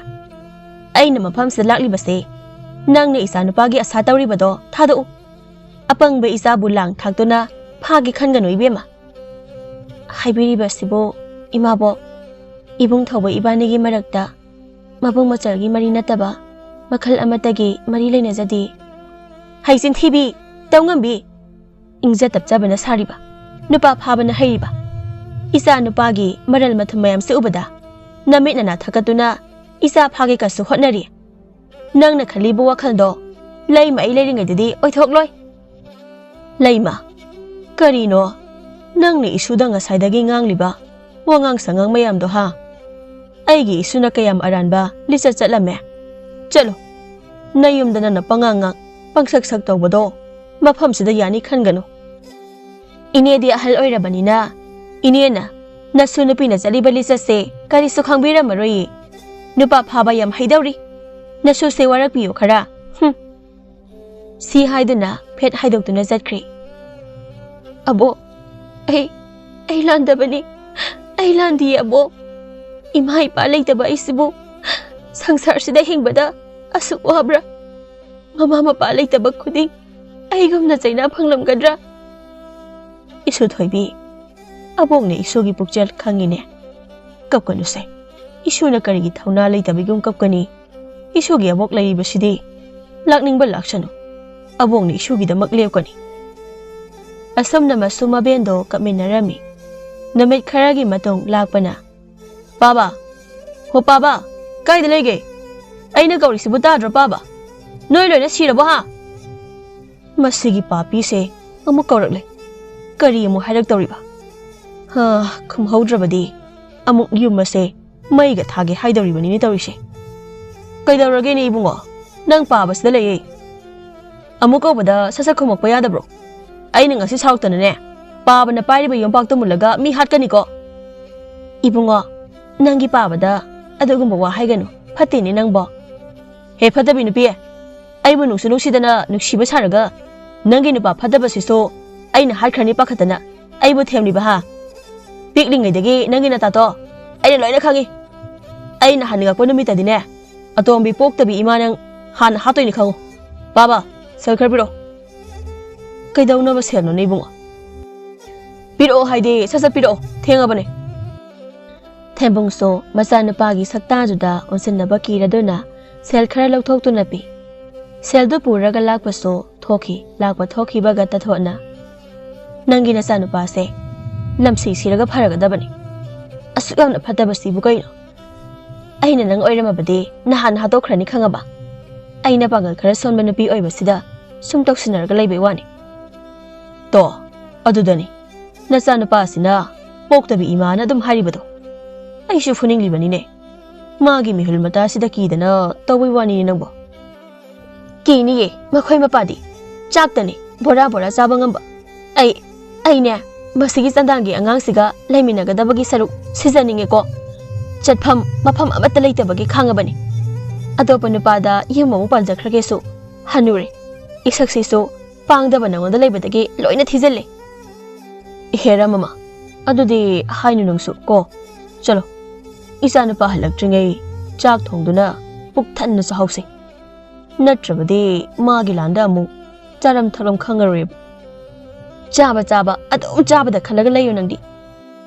ꯑꯩꯅ ꯃꯐꯝꯁꯤꯗ ꯂꯥꯛꯂꯤꯕꯁꯦ ꯅꯪꯅ ꯏꯆꯥ ꯅꯨꯄꯥꯒꯤ ꯑꯁꯥ ꯇꯧꯔꯤꯕꯗꯣ ꯊꯥꯗꯣꯛꯎ"꯫ ꯑꯄꯪꯕ ꯏꯆꯥꯕꯨ ꯂꯥꯡ ꯊꯥꯛꯇꯨꯅ ꯐꯥꯒꯦ ꯈꯟꯒꯅꯨ ꯏꯕꯦꯝꯃ꯫ ꯍꯥꯏꯕꯤꯔꯤꯕꯁꯤꯕꯨ ꯏꯃꯥꯕꯣꯛ, ꯏꯕꯨꯡ ꯊꯧꯕ ꯏꯕꯥꯅꯤꯒꯤ ꯃꯔꯛꯇ ꯃꯕꯨꯡ ꯃꯆꯜꯒꯤ ꯃꯔꯤ ꯅꯠꯇꯕ ꯃꯈꯜ ꯑꯃꯠꯇꯒꯤ ꯃꯔꯤ ꯂꯩꯅꯖꯗꯦ꯫ ꯍꯩꯆꯤꯟ ꯊꯤꯕꯤ, ꯇꯧꯉꯝꯕꯤ, ꯏꯪꯖ ꯇꯞꯆꯕꯅ ꯁꯥꯔꯤꯕ, ꯅꯨꯄꯥ ꯐꯥꯕꯅ ꯍꯩꯔꯤꯕ, ꯏꯆꯥ ꯅꯨꯄꯥꯒꯤ ꯃꯔꯜ ꯃꯊꯨꯝ ꯃꯌꯥꯝꯁꯦ ꯎꯕꯗ ꯅꯃꯤꯠ ꯅꯅꯥ ꯊꯛꯀꯠꯇꯨꯅ ꯏꯆꯥ ꯐꯥꯒꯦ ꯀꯁꯨ ꯍꯣꯠꯅꯔꯤ꯫ ꯅꯪꯅ ꯈꯜꯂꯤꯕ ꯋꯥꯈꯜꯗꯣ ꯂꯩꯃ ꯑꯩ ꯂꯩꯔꯤꯉꯩꯗꯗꯤ ꯑꯣꯏꯊꯣꯛꯂꯣꯏ꯫ ꯂꯩꯃ, ꯀꯔꯤꯅꯣ ꯅꯪꯅ ꯏꯁꯨꯗ ꯉꯁꯥꯏꯗꯒꯤ ꯉꯥꯡꯂꯤꯕ ꯋꯥꯉꯥꯡ ꯁꯉꯥꯡ ꯃꯌꯥꯝꯗꯣ ꯍꯥ? ꯑꯩꯒꯤ ꯏꯁꯨꯅ ꯀꯌꯥꯝ ꯑꯔꯥꯟꯕ ꯂꯤꯆꯠ ꯆꯠꯂꯝꯃꯦ꯫ ꯆꯠꯂꯣ, ꯅꯌꯨꯝꯗ ꯅꯪꯅ ꯄꯉꯥꯡ ꯉꯥꯡ ꯄꯪꯁꯛ ꯁꯛ ꯇꯧꯕꯗꯣ ꯃꯐꯝꯁꯤꯗ ꯌꯥꯅꯤ ꯈꯟꯒꯅꯨ꯫ ꯏꯅꯦꯗꯤ ꯑꯍꯜ ꯑꯣꯏꯔꯕꯅꯤꯅ ꯏꯅꯦꯅ ꯅꯁꯨ ꯅꯨꯄꯤꯅ ꯆꯠꯂꯤꯕ ꯂꯤꯆꯠꯁꯦ ꯀꯔꯤꯁꯨ ꯈꯪꯕꯤꯔꯝꯃꯔꯣꯏꯌꯦ꯫ ꯅꯨꯄꯥ ꯐꯥꯕ ꯌꯥꯝ ꯍꯩꯗꯧꯔꯤ꯫ ꯅꯁꯨꯁꯦ ꯋꯥꯔꯛꯄꯤꯌꯨ ꯈꯔ꯫ ꯍꯨꯝ꯫ ꯁꯤ ꯍꯥꯏꯗꯨꯅ ꯐꯦꯠ ꯍꯥꯏꯗꯣꯛꯇꯨꯅ ꯆꯠꯈ꯭ꯔꯦ꯫ ꯑꯕꯣꯛ, ꯑꯩ, ꯑꯩ ꯂꯥꯟꯗꯕꯅꯤ꯫ ꯑꯩ ꯂꯥꯟꯗꯤꯌꯦ ꯑꯕꯣꯛ꯫ ꯏꯃꯥ ꯏꯄꯥ ꯂꯩꯇꯕ ꯑꯩꯁꯤꯕꯨ ꯁꯪꯁꯥꯔꯁꯤꯗ ꯍꯤꯡꯕꯗ ꯑꯁꯨꯛ ꯋꯥꯕ꯭ꯔꯥ? ꯃꯃꯥ ꯃꯄꯥ ꯂꯩꯇꯕ ꯈꯨꯗꯤꯡ ꯑꯩꯒꯨꯝꯅ ꯆꯩꯅꯥ ꯐꯪꯂꯝꯒꯗ꯭ꯔꯥ? ꯏꯁꯨ ꯊꯣꯏꯕꯤ, ꯑꯕꯣꯛꯅ ꯏꯁꯨꯒꯤ ꯄꯨꯛꯆꯦꯜ ꯈꯪꯉꯤꯅꯦ꯫ ꯀꯞꯀꯅꯨꯁꯦ꯫ ꯏꯁꯨꯅ ꯀꯔꯤꯒꯤ ꯊꯧꯅꯥ ꯂꯩꯇꯕꯤꯒꯨꯝ ꯀꯞꯀꯅꯤ? ꯏꯁꯨꯒꯤ ꯑꯕꯣꯛ ꯂꯩꯔꯤꯕꯁꯤꯗꯤ꯫ ꯂꯥꯛꯅꯤꯡꯕ ꯂꯥꯛꯁꯅꯨ꯫ ꯑꯕꯣꯛꯅ ꯏꯁꯨꯒꯤꯗꯃꯛ ꯂꯦꯞꯀꯅꯤ꯫ ꯑꯁꯨꯝꯅ ꯃꯁꯨ ꯃꯕꯦꯟꯗꯣ ꯀꯞꯃꯤꯟꯅꯔꯝꯃꯤ꯫ ꯅꯨꯃꯤꯠ ꯈꯔꯒꯤ ꯃꯇꯨꯡ ꯂꯥꯛꯄꯅ, "ꯄꯥꯕ, ꯍꯣ ꯄꯥꯕ, ꯀꯥꯏꯗ ꯂꯩꯒꯦ? ꯑꯩꯅ ꯀꯧꯔꯤꯁꯤꯕꯨ ꯇꯥꯗ꯭ꯔꯣ ꯄꯥꯕ? ꯅꯣꯏ ꯂꯣꯏꯅ ꯁꯤꯔꯕꯣ ꯍꯥ?" ꯃꯁꯤꯒꯤ ꯄꯥꯄꯤꯁꯦ ꯑꯃꯨꯛ ꯀꯧꯔꯛꯂꯦ꯫ ꯀꯔꯤ ꯑꯃꯨꯛ ꯍꯥꯏꯔꯛꯇꯧꯔꯤꯕ? ꯍꯥ, ꯈꯨꯝꯍꯧꯗ꯭ꯔꯕꯗꯤ ꯑꯃꯨꯛ ꯌꯨꯝ ꯑꯁꯦ ꯃꯩꯒ ꯊꯥꯒꯦ ꯍꯥꯏꯗꯧꯔꯤꯕꯅꯤꯅꯦ ꯇꯧꯔꯤꯁꯦ꯫ ꯀꯩꯗꯧꯔꯒꯦꯅꯦ ꯏꯕꯨꯡꯉꯣ? ꯅꯪ ꯄꯥꯕꯁꯤꯗ ꯂꯩꯌꯦ꯫ ꯑꯃꯨꯛ ꯀꯧꯕꯗ ꯁꯠ ꯁꯠ ꯈꯨꯝꯃꯛꯄ ꯌꯥꯗꯕ꯭ꯔꯣ? ꯑꯩꯅ ꯉꯁꯤ ꯁꯥꯎꯔꯛꯇꯅꯅꯦ, ꯄꯥꯕꯅ ꯄꯥꯏꯔꯤꯕ ꯌꯣꯝꯄꯥꯛꯇꯣ ꯃꯨꯜꯂꯒ ꯃꯤ ꯍꯥꯠꯀꯅꯤꯀꯣ꯫ ꯏꯕꯨꯡꯉꯣ, ꯅꯪꯒꯤ ꯄꯥꯕꯗ ꯑꯗꯨꯒꯨꯝꯕ ꯋꯥ ꯍꯥꯏꯒꯅꯨ, ꯐꯠꯇꯦꯅꯦ ꯅꯪꯕꯣ꯫ ꯍꯦ ꯐꯠꯇꯕꯤ ꯅꯨꯄꯤ, ꯑꯩꯕꯨ ꯅꯨꯡꯁꯨ ꯅꯨꯡꯁꯤꯗꯅ ꯅꯨꯡꯁꯤꯕ ꯁꯥꯔꯒ ꯅꯪꯒꯤ ꯅꯨꯄꯥ ꯐꯠꯇꯕꯁꯤꯁꯨ ꯑꯩꯅ ꯍꯥꯠꯈ꯭ꯔꯅꯤ ꯄꯥꯈꯠꯇꯅ ꯑꯩꯕꯨ ꯊꯦꯝꯂꯤꯕ ꯍꯥ? ꯄꯤꯛꯂꯤꯉꯩꯗꯒꯤ ꯅꯪꯒꯤ ꯅꯇꯥꯇꯣ ꯑꯩꯅ ꯂꯣꯏꯅ ꯈꯪꯉꯤ꯫ ꯑꯩꯅ ꯍꯟꯅꯤꯡꯉꯛꯄ ꯅꯨꯃꯤꯠꯇꯗꯤꯅꯦ, ꯑꯇꯣꯝꯕꯤ ꯄꯣꯛꯇꯕꯤ ꯏꯃꯥ ꯅꯪ ꯍꯥꯟꯅ ꯍꯥꯠꯇꯣꯏꯅꯤ ꯈꯪꯉꯨ꯫ ꯄꯥꯕ, ꯁꯜ ꯈꯔ ꯄꯤꯔꯛꯑꯣ꯫ ꯀꯩꯗꯧꯅꯕ ꯁꯦꯜꯅꯣꯅꯦ ꯏꯕꯨꯡꯉꯣ? ꯄꯤꯔꯛꯑꯣ ꯍꯥꯏꯗꯤ ꯁꯠ ꯁꯠ ꯄꯤꯔꯛꯑꯣ, ꯊꯦꯡꯉꯕꯅꯦ꯫ ꯊꯦꯝꯕꯨꯡꯁꯨ ꯃꯆꯥꯅꯨꯄꯥꯒꯤ ꯁꯛꯇꯥꯗꯨꯗ ꯑꯣꯟꯁꯤꯟꯅꯕ ꯀꯤꯔꯗꯨꯅ ꯁꯦꯜ ꯈꯔ ꯂꯧꯊꯣꯛꯇꯨꯅ ꯄꯤ꯫ ꯁꯦꯜꯗꯨ ꯄꯨꯔꯒ ꯂꯥꯛꯄꯁꯨ ꯊꯣꯛꯈꯤ꯫ ꯂꯥꯛꯄ ꯊꯣꯛꯈꯤꯕꯒ ꯇꯊꯣꯠꯅ, "ꯅꯪꯒꯤ ꯅꯆꯥꯅꯨꯄꯥꯁꯦ ꯂꯝꯁꯤ ꯁꯤꯔꯒ ꯐꯔꯒꯗꯕꯅꯤ꯫ ꯑꯁꯨꯛ ꯌꯥꯝꯅ ꯐꯠꯇꯕꯁꯤꯕꯨ ꯀꯩꯅꯣ? ꯑꯩꯅ ꯅꯪ ꯑꯣꯏꯔꯝꯃꯕꯗꯤ ꯅꯍꯥꯟ ꯍꯥꯠꯇꯣꯛꯈ꯭ꯔꯅꯤ ꯈꯪꯉꯕ? ꯑꯩꯅ ꯄꯥꯡꯒꯜ ꯈꯔ ꯁꯣꯟꯕ ꯅꯨꯄꯤ ꯑꯣꯏꯕꯁꯤꯗ ꯁꯨꯝ ꯇꯧꯁꯤꯟꯅꯔꯒ ꯂꯩꯕꯩ ꯋꯥꯅꯤ꯫" ꯇꯣ, ꯑꯗꯨꯗꯅꯤ ꯅꯆꯥꯅꯨꯄꯥꯁꯤꯅ ꯄꯣꯛꯇꯕꯤ ꯏꯃꯥꯅ ꯑꯗꯨꯝ ꯍꯥꯏꯔꯤꯕꯗꯣ꯫ ꯑꯩꯁꯨ ꯐꯨꯅꯤꯡꯂꯤꯕꯅꯤꯅꯦ꯫ ꯃꯥꯒꯤ ꯃꯤꯍꯨꯜ ꯃꯇꯥꯁꯤꯗ ꯀꯤꯗꯅ ꯇꯧꯕꯩ ꯋꯥꯅꯤꯅꯦ ꯅꯪꯕꯣ꯫ ꯀꯤꯅꯤꯌꯦ, ꯃꯈꯣꯏ ꯃꯄꯥꯗꯤ ꯆꯥꯛꯇꯅꯤ ꯕꯣꯔꯥ ꯕꯣꯔꯥ ꯆꯥꯕ ꯉꯝꯕ꯫ ꯑꯩ, ꯑꯩꯅꯦ, ꯃꯁꯤꯒꯤ ꯆꯟꯗꯥꯡꯒꯤ ꯑꯉꯥꯡꯁꯤꯒ ꯂꯩꯃꯤꯟꯅꯒꯗꯕꯒꯤ ꯁꯔꯨꯛ ꯁꯤꯖꯅꯤꯡꯉꯦꯀꯣ꯫ ꯆꯠꯐꯝ ꯃꯐꯝ ꯑꯃꯠꯇ ꯂꯩꯇꯕꯒꯤ ꯈꯥꯡꯉꯕꯅꯤ꯫ ꯑꯇꯣꯞꯄ ꯅꯨꯄꯥꯗ ꯌꯨꯝ ꯑꯃꯨꯛ ꯄꯥꯟꯖꯈ꯭ꯔꯒꯦꯁꯨ, ꯍꯅꯨꯔꯦ꯫ ꯏꯁꯛꯁꯤꯁꯨ ꯄꯥꯡꯗꯕ ꯅꯉꯣꯟꯗ ꯂꯩꯕꯗꯒꯤ ꯂꯣꯏꯅ ꯊꯤꯖꯤꯜꯂꯦ꯫ ꯏꯍꯦ ꯔꯥꯃꯃ, ꯑꯗꯨꯗꯤ ꯍꯥꯏꯅꯨ ꯅꯪꯁꯨ ꯀꯣ꯫ ꯆꯠꯂꯣ, ꯏꯆꯥꯅꯨꯄꯥ ꯍꯜꯂꯛꯇ꯭ꯔꯤꯉꯩ ꯆꯥꯛ ꯊꯣꯡꯗꯨꯅ ꯄꯨꯛ ꯊꯟꯅ ꯆꯥꯍꯧꯁꯤ꯫ ꯅꯠꯇ꯭ꯔꯕꯗꯤ ꯃꯥꯒꯤ ꯂꯥꯟꯗ ꯑꯃꯨꯛ ꯆꯥꯔꯝ ꯊꯛꯂꯝ ꯈꯪꯉꯔꯣꯏꯕ꯫ ꯆꯥꯕ ꯆꯥꯕ ꯑꯗꯨꯝ ꯆꯥꯕꯗ ꯈꯜꯂꯒ ꯂꯩꯌꯨ ꯅꯪꯗꯤ꯫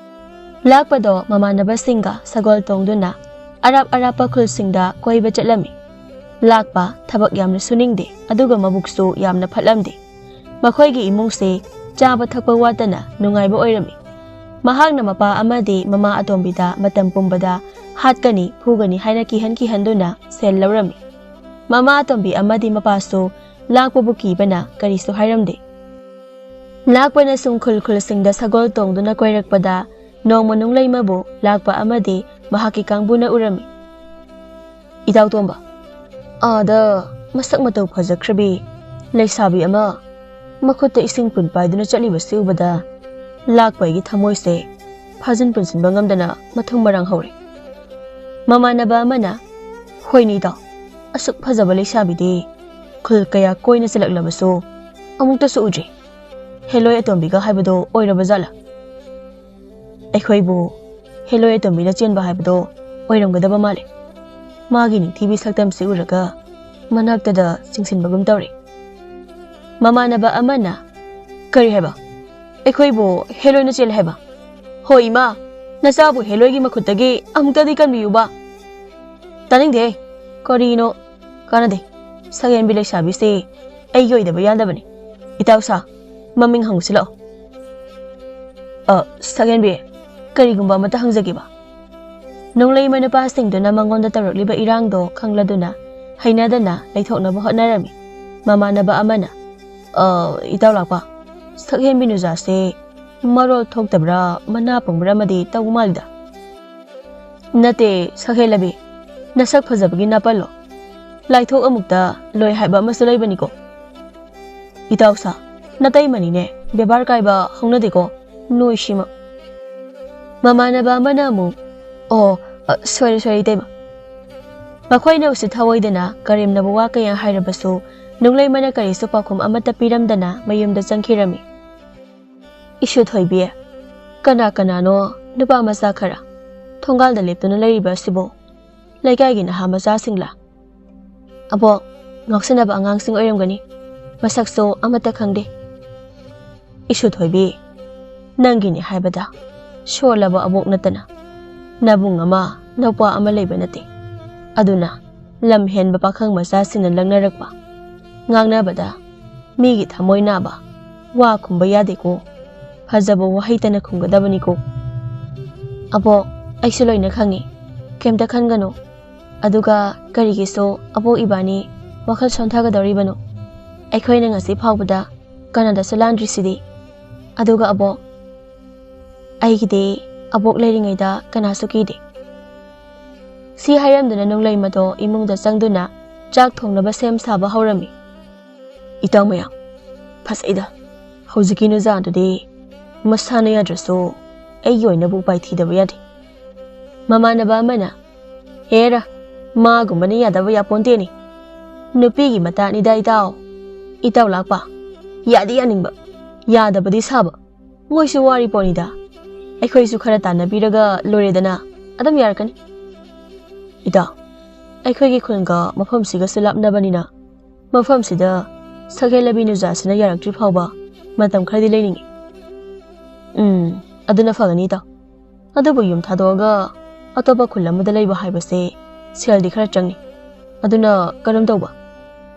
ꯂꯥꯛꯄꯗꯣ ꯃꯃꯥꯟꯅꯕꯁꯤꯡꯒ ꯁꯒꯣꯜ ꯇꯣꯡꯗꯨꯅ ꯑꯔꯥꯞ ꯑꯔꯥꯞꯄ ꯈꯨꯜꯁꯤꯡꯗ ꯀꯣꯏꯕ ꯆꯠꯂꯝꯃꯤ꯫ ꯂꯥꯛꯄ ꯊꯕꯛ ꯌꯥꯝꯅ ꯁꯨꯅꯤꯡꯗꯦ, ꯑꯗꯨꯒ ꯃꯕꯨꯛꯁꯨ ꯌꯥꯝꯅ ꯐꯠꯂꯝꯗꯦ꯫ ꯃꯈꯣꯏꯒꯤ ꯏꯃꯨꯡꯁꯦ ꯆꯥꯕ ꯊꯛꯄ ꯋꯥꯠꯇꯅ ꯅꯨꯡꯉꯥꯏꯕ ꯑꯣꯏꯔꯝꯃꯤ꯫ ꯃꯍꯥꯛꯅ ꯃꯄꯥ ꯑꯃꯗꯤ ꯃꯃꯥ ꯑꯇꯣꯝꯕꯤꯗ ꯃꯇꯝ ꯄꯨꯝꯕꯗ ꯍꯥꯠꯀꯅꯤ, ꯐꯨꯒꯅꯤ ꯍꯥꯏꯅ ꯀꯤꯍꯟ ꯀꯤꯍꯟꯗꯨꯅ ꯁꯦꯜ ꯂꯧꯔꯝꯃꯤ꯫ ꯃꯃꯥ ꯑꯇꯣꯝꯕꯤ ꯑꯃꯗꯤ ꯃꯄꯥꯁꯨ ꯂꯥꯛꯄꯕꯨ ꯀꯤꯕꯅ ꯀꯔꯤꯁꯨ ꯍꯥꯏꯔꯝꯗꯦ꯫ ꯂꯥꯛꯄꯅ ꯁꯨꯝ ꯈꯨꯜ ꯈꯨꯜꯁꯤꯡꯗ ꯁꯒꯣꯜ ꯇꯣꯡꯗꯨꯅ ꯀꯣꯏꯔꯛꯄꯗ ꯅꯣꯡꯃ ꯅꯨꯡꯂꯩꯃꯕꯨ ꯂꯥꯛꯄ ꯑꯃꯗꯤ ꯃꯍꯥꯛꯀꯤ ꯀꯥꯡꯕꯨꯅ ꯎꯔꯝꯃꯤ꯫ "ꯏꯇꯥꯎ ꯇꯣꯝꯕ, ꯑꯥꯗ ꯃꯁꯛ ꯃꯇꯧ ꯐꯖꯈ꯭ꯔꯕꯤ ꯂꯩꯁꯥꯕꯤ ꯑꯃ ꯃꯈꯨꯠꯇ ꯏꯁꯤꯡ ꯄꯨꯟ ꯄꯥꯏꯗꯨꯅ ꯆꯠꯂꯤꯕꯁꯤ ꯎꯕꯗ ꯂꯥꯛꯄ ꯑꯩꯒꯤ ꯊꯃꯣꯏꯁꯦ ꯐꯥꯖꯤꯟ ꯄꯨꯟꯁꯤꯟꯕ ꯉꯝꯗꯅ ꯃꯊꯨꯝ ꯃꯔꯥꯡ ꯍꯧꯔꯦ꯫" ꯃꯃꯥꯟꯅꯕ ꯑꯃꯅ, "ꯍꯣꯏꯅꯦ ꯏꯇꯥꯎ, ꯑꯁꯨꯛ ꯐꯖꯕ ꯂꯩꯁꯥꯕꯤꯗꯤ ꯈꯨꯜ ꯀꯌꯥ ꯀꯣꯏꯅ ꯆꯠꯂꯛꯂꯕꯁꯨ ꯑꯃꯨꯛꯇꯁꯨ ꯎꯗ꯭ꯔꯤ꯫ ꯍꯦꯂꯣꯏ ꯑꯇꯣꯝꯕꯤꯒ ꯍꯥꯏꯕꯗꯣ ꯑꯣꯏꯔꯕ ꯖꯥꯠꯂꯥ? ꯑꯩꯈꯣꯏꯕꯨ ꯍꯦꯂꯣꯏ ꯑꯇꯣꯝꯕꯤꯅ ꯆꯦꯟꯕ ꯍꯥꯏꯕꯗꯣ ꯑꯣꯏꯔꯝꯒꯗꯕ ꯃꯥꯜꯂꯦ꯫ ꯃꯥꯒꯤ ꯅꯤꯡꯊꯤꯕꯤ ꯁꯛꯇꯝꯁꯤ ꯎꯔꯒ ꯃꯅꯥꯛꯇꯗ ꯆꯤꯡꯁꯤꯟꯕꯒꯨꯝ ꯇꯧꯔꯦ꯫" ꯃꯃꯥꯟꯅꯕ ꯑꯃꯅ, ꯀꯔꯤ ꯍꯥꯏꯕ? ꯑꯩꯈꯣꯏꯕꯨ ꯍꯦꯂꯣꯏꯅ ꯆꯦꯜꯂꯦ ꯍꯥꯏꯕ? ꯍꯣꯏ ꯏꯃꯥ, ꯅꯆꯥꯕꯨ ꯍꯦꯂꯣꯏꯒꯤ ꯃꯈꯨꯠꯇꯒꯤ ꯑꯃꯨꯛꯇꯗꯤ ꯀꯟꯕꯤꯌꯨꯕ꯫ ꯇꯥꯅꯤꯡꯗꯦ꯫ ꯀꯔꯤꯅꯣ? ꯀꯥꯟꯅꯗꯦ꯫ ꯁꯛꯍꯦꯟꯕꯤ ꯂꯩꯁꯥꯕꯤꯁꯦ ꯑꯩꯒꯤ ꯑꯣꯏꯗꯕ ꯌꯥꯗꯕꯅꯤ꯫ ꯏꯇꯥꯎꯁꯥ, ꯃꯃꯤꯡ ꯍꯪꯉꯨꯁꯤ ꯂꯥꯛꯑꯣ꯫ ꯑ, ꯁꯛꯍꯦꯟꯕꯤ, ꯀꯔꯤꯒꯨꯝꯕ ꯑꯃꯇ ꯍꯪꯖꯒꯦꯕ꯫ ꯅꯣꯡꯂꯩꯃ ꯅꯨꯄꯥꯁꯤꯡꯗꯨꯅ ꯃꯉꯣꯟꯗ ꯇꯧꯔꯛꯂꯤꯕ ꯏꯔꯥꯡꯗꯣ ꯈꯪꯂꯗꯨꯅ ꯍꯩꯅꯗꯅ ꯂꯩꯊꯣꯛꯅꯕ ꯍꯣꯠꯅꯔꯝꯃꯤ꯫ ꯃꯃꯥꯟꯅꯕ ꯑꯃꯅ, "ꯑ, ꯏꯇꯥꯎ ꯂꯥꯛꯄ, ꯁꯛꯍꯦꯟꯕꯤ ꯅꯨꯖꯥꯁꯦ ꯃꯔꯣꯜ ꯊꯣꯛꯇꯕ꯭ꯔꯥ, ꯃꯅꯥ ꯄꯪꯕ꯭ꯔꯥ ꯑꯃꯗꯤ ꯇꯧꯕ ꯃꯥꯜꯂꯤꯗ?" "ꯅꯠꯇꯦ, ꯁꯛꯍꯦꯜꯂꯕꯤ, ꯅꯁꯛ ꯐꯖꯕꯒꯤ ꯅꯥꯄꯜꯂꯣ꯫ ꯂꯥꯏꯊꯣꯛ ꯑꯃꯨꯛꯇ ꯂꯣꯏ ꯍꯥꯏꯕ ꯑꯃꯁꯨ ꯂꯩꯕꯅꯤꯀꯣ꯫ ꯏꯇꯥꯎꯁꯥ, ꯅꯇꯩꯃꯅꯤꯅꯦ, ꯕꯦꯕꯥꯔ ꯀꯥꯏꯕ ꯍꯧꯅꯗꯦꯀꯣ, ꯅꯣꯏꯁꯤꯃ꯫" ꯃꯃꯥꯟꯅꯕ ꯑꯃꯅ ꯑꯃꯨꯛ, "ꯑꯣ, ꯑ, ꯁꯣꯏꯔꯦ, ꯁꯣꯏꯔꯦ, ꯏꯇꯩꯃ꯫" ꯃꯈꯣꯏꯅ ꯎꯁꯤꯠ ꯊꯑꯣꯏꯗꯅ ꯀꯔꯦꯝꯅꯕ ꯋꯥ ꯀꯌꯥ ꯍꯥꯏꯔꯕꯁꯨ, ꯅꯨꯡꯂꯩꯃꯅ ꯀꯔꯤꯁꯨ ꯄꯥꯎꯈꯨꯝ ꯑꯃꯠꯇ ꯄꯤꯔꯝꯗꯅ ꯃꯌꯨꯝꯗ ꯆꯪꯈꯤꯔꯝꯃꯤ꯫ "ꯏꯁꯨ ꯊꯣꯏꯕꯤ, ꯀꯅꯥ ꯀꯅꯥꯅꯣ ꯅꯨꯄꯥ ꯃꯆꯥ ꯈꯔ ꯊꯣꯡꯒꯥꯜꯗ ꯂꯦꯞꯇꯨꯅ ꯂꯩꯔꯤꯕ ꯑꯁꯤꯕꯨ? ꯂꯩꯀꯥꯏꯒꯤ ꯅꯍꯥ ꯃꯆꯥꯁꯤꯡꯂꯥ?" "ꯑꯕꯣꯛ, ꯉꯥꯎꯁꯟꯅꯕ ꯑꯉꯥꯡꯁꯤꯡ ꯑꯣꯏꯔꯝꯒꯅꯤ꯫ ꯃꯁꯛꯁꯨ ꯑꯃꯠꯇ ꯈꯪꯗꯦ꯫" "ꯏꯁꯨ ꯊꯣꯏꯕꯤ, ꯅꯪꯒꯤꯅꯤ ꯍꯥꯏꯕꯗ ꯁꯣꯜꯂꯕ ꯑꯕꯣꯛ ꯅꯠꯇꯅ ꯅꯕꯨꯡ ꯑꯃ, ꯅꯧꯄꯥ ꯑꯃ ꯂꯩꯕ ꯅꯠꯇꯦ꯫ ꯑꯗꯨꯅ ꯂꯝ ꯍꯦꯟꯕ ꯄꯥꯈꯪ ꯃꯆꯥꯁꯤꯡꯅ ꯂꯛꯅꯔꯛꯄ, ꯉꯥꯡꯅꯕꯗ ꯃꯤꯒꯤ ꯊꯃꯣꯏ ꯅꯥꯕ ꯋꯥ ꯈꯨꯝꯕ ꯌꯥꯗꯦꯀꯣ꯫ ꯐꯖꯕ ꯋꯥꯍꯩꯇꯅ ꯈꯨꯝꯒꯗꯕꯅꯤꯀꯣ꯫" "ꯑꯕꯣꯛ, ꯑꯩꯁꯨ ꯂꯣꯏꯅ ꯈꯪꯉꯤ꯫ ꯀꯩꯝꯇ ꯈꯟꯒꯅꯨ꯫ ꯑꯗꯨꯒ ꯀꯔꯤꯒꯤꯁꯨ ꯑꯕꯣꯛ ꯏꯕꯥꯅꯤ ꯋꯥꯈꯜ ꯁꯣꯟꯊꯒꯗꯧꯔꯤꯕꯅꯣ? ꯑꯩꯈꯣꯏꯅ ꯉꯁꯤ ꯐꯥꯎꯕꯗ ꯀꯅꯥꯗꯁꯨ ꯂꯥꯟꯗ꯭ꯔꯤꯁꯤꯗꯤ꯫ ꯑꯗꯨꯒ ꯑꯕꯣꯛ, ꯑꯩꯒꯤꯗꯤ ꯑꯕꯣꯛ ꯂꯩꯔꯤꯉꯩꯗ ꯀꯅꯥꯁꯨ ꯀꯤꯗꯦ꯫" ꯁꯤ ꯍꯥꯏꯔꯝꯗꯨꯅ ꯅꯨꯡꯂꯩꯃꯗꯣ ꯏꯃꯨꯡꯗ ꯆꯪꯗꯨꯅ ꯆꯥꯛ ꯊꯣꯡꯅꯕ ꯁꯦꯝ ꯁꯥꯕ ꯍꯧꯔꯝꯃꯤ꯫ "ꯏꯇꯥꯎ ꯃꯌꯥꯝ, ꯐꯖꯩꯗ꯫ ꯍꯧꯖꯤꯛꯀꯤ ꯅꯨꯖꯥꯗꯨꯗꯤ ꯃꯁꯥꯅ ꯌꯥꯗ꯭ꯔꯁꯨ ꯑꯩꯒꯤ ꯑꯣꯏꯅꯕꯨ ꯎꯄꯥꯏ ꯊꯤꯗꯕ ꯌꯥꯗꯦ꯫" ꯃꯃꯥꯟꯅꯕ ꯑꯃꯅ, "ꯍꯦꯔꯥ, ꯃꯥꯒꯨꯝꯕꯅ ꯌꯥꯗꯕ ꯌꯥꯄꯣꯟꯇꯦꯅꯦ꯫ ꯅꯨꯄꯤꯒꯤ ꯃꯇꯥꯅꯤꯗ ꯏꯇꯥꯎ꯫ ꯏꯇꯥꯎ ꯂꯥꯛꯄ, ꯌꯥꯗꯤ ꯌꯥꯅꯤꯡꯕ, ꯌꯥꯗꯕꯗꯤ ꯁꯥꯕ꯫ ꯃꯣꯏꯁꯨ ꯋꯥꯔꯤ ꯄꯣꯠꯅꯤꯗ꯫ ꯑꯩꯈꯣꯏꯁꯨ ꯈꯔ ꯇꯥꯟꯅꯕꯤꯔꯒ ꯂꯣꯏꯔꯦꯗꯅ, ꯑꯗꯨꯝ ꯌꯥꯔꯛꯀꯅꯤ꯫" "ꯏꯇꯥꯎ, ꯑꯩꯈꯣꯏꯒꯤ ꯈꯨꯟꯒ ꯃꯐꯝꯁꯤꯒꯁꯨ ꯂꯥꯞꯅꯕꯅꯤꯅ, ꯃꯐꯝꯁꯤꯗ ꯁꯛꯍꯦꯜꯂꯕꯤ ꯅꯨꯖꯥꯁꯤꯅ ꯌꯥꯔꯛꯇ꯭ꯔꯤ ꯐꯥꯎꯕ ꯃꯇꯝ ꯈꯔꯗꯤ ꯂꯩꯅꯤꯡꯉꯤ꯫ ꯎꯝ, ꯑꯗꯨꯅ ꯐꯒꯅꯤ, ꯏꯇꯥꯎ꯫ ꯑꯗꯨꯕꯨ ꯌꯨꯝ ꯊꯥꯗꯣꯛꯑꯒ ꯑꯇꯣꯞꯄ ꯈꯨꯜ ꯑꯃꯗ ꯂꯩꯕ ꯍꯥꯏꯕꯁꯦ ꯁꯦꯜꯗꯤ ꯈꯔ ꯆꯪꯉꯤ꯫ ꯑꯗꯨꯅ ꯀꯔꯝ ꯇꯧꯕ?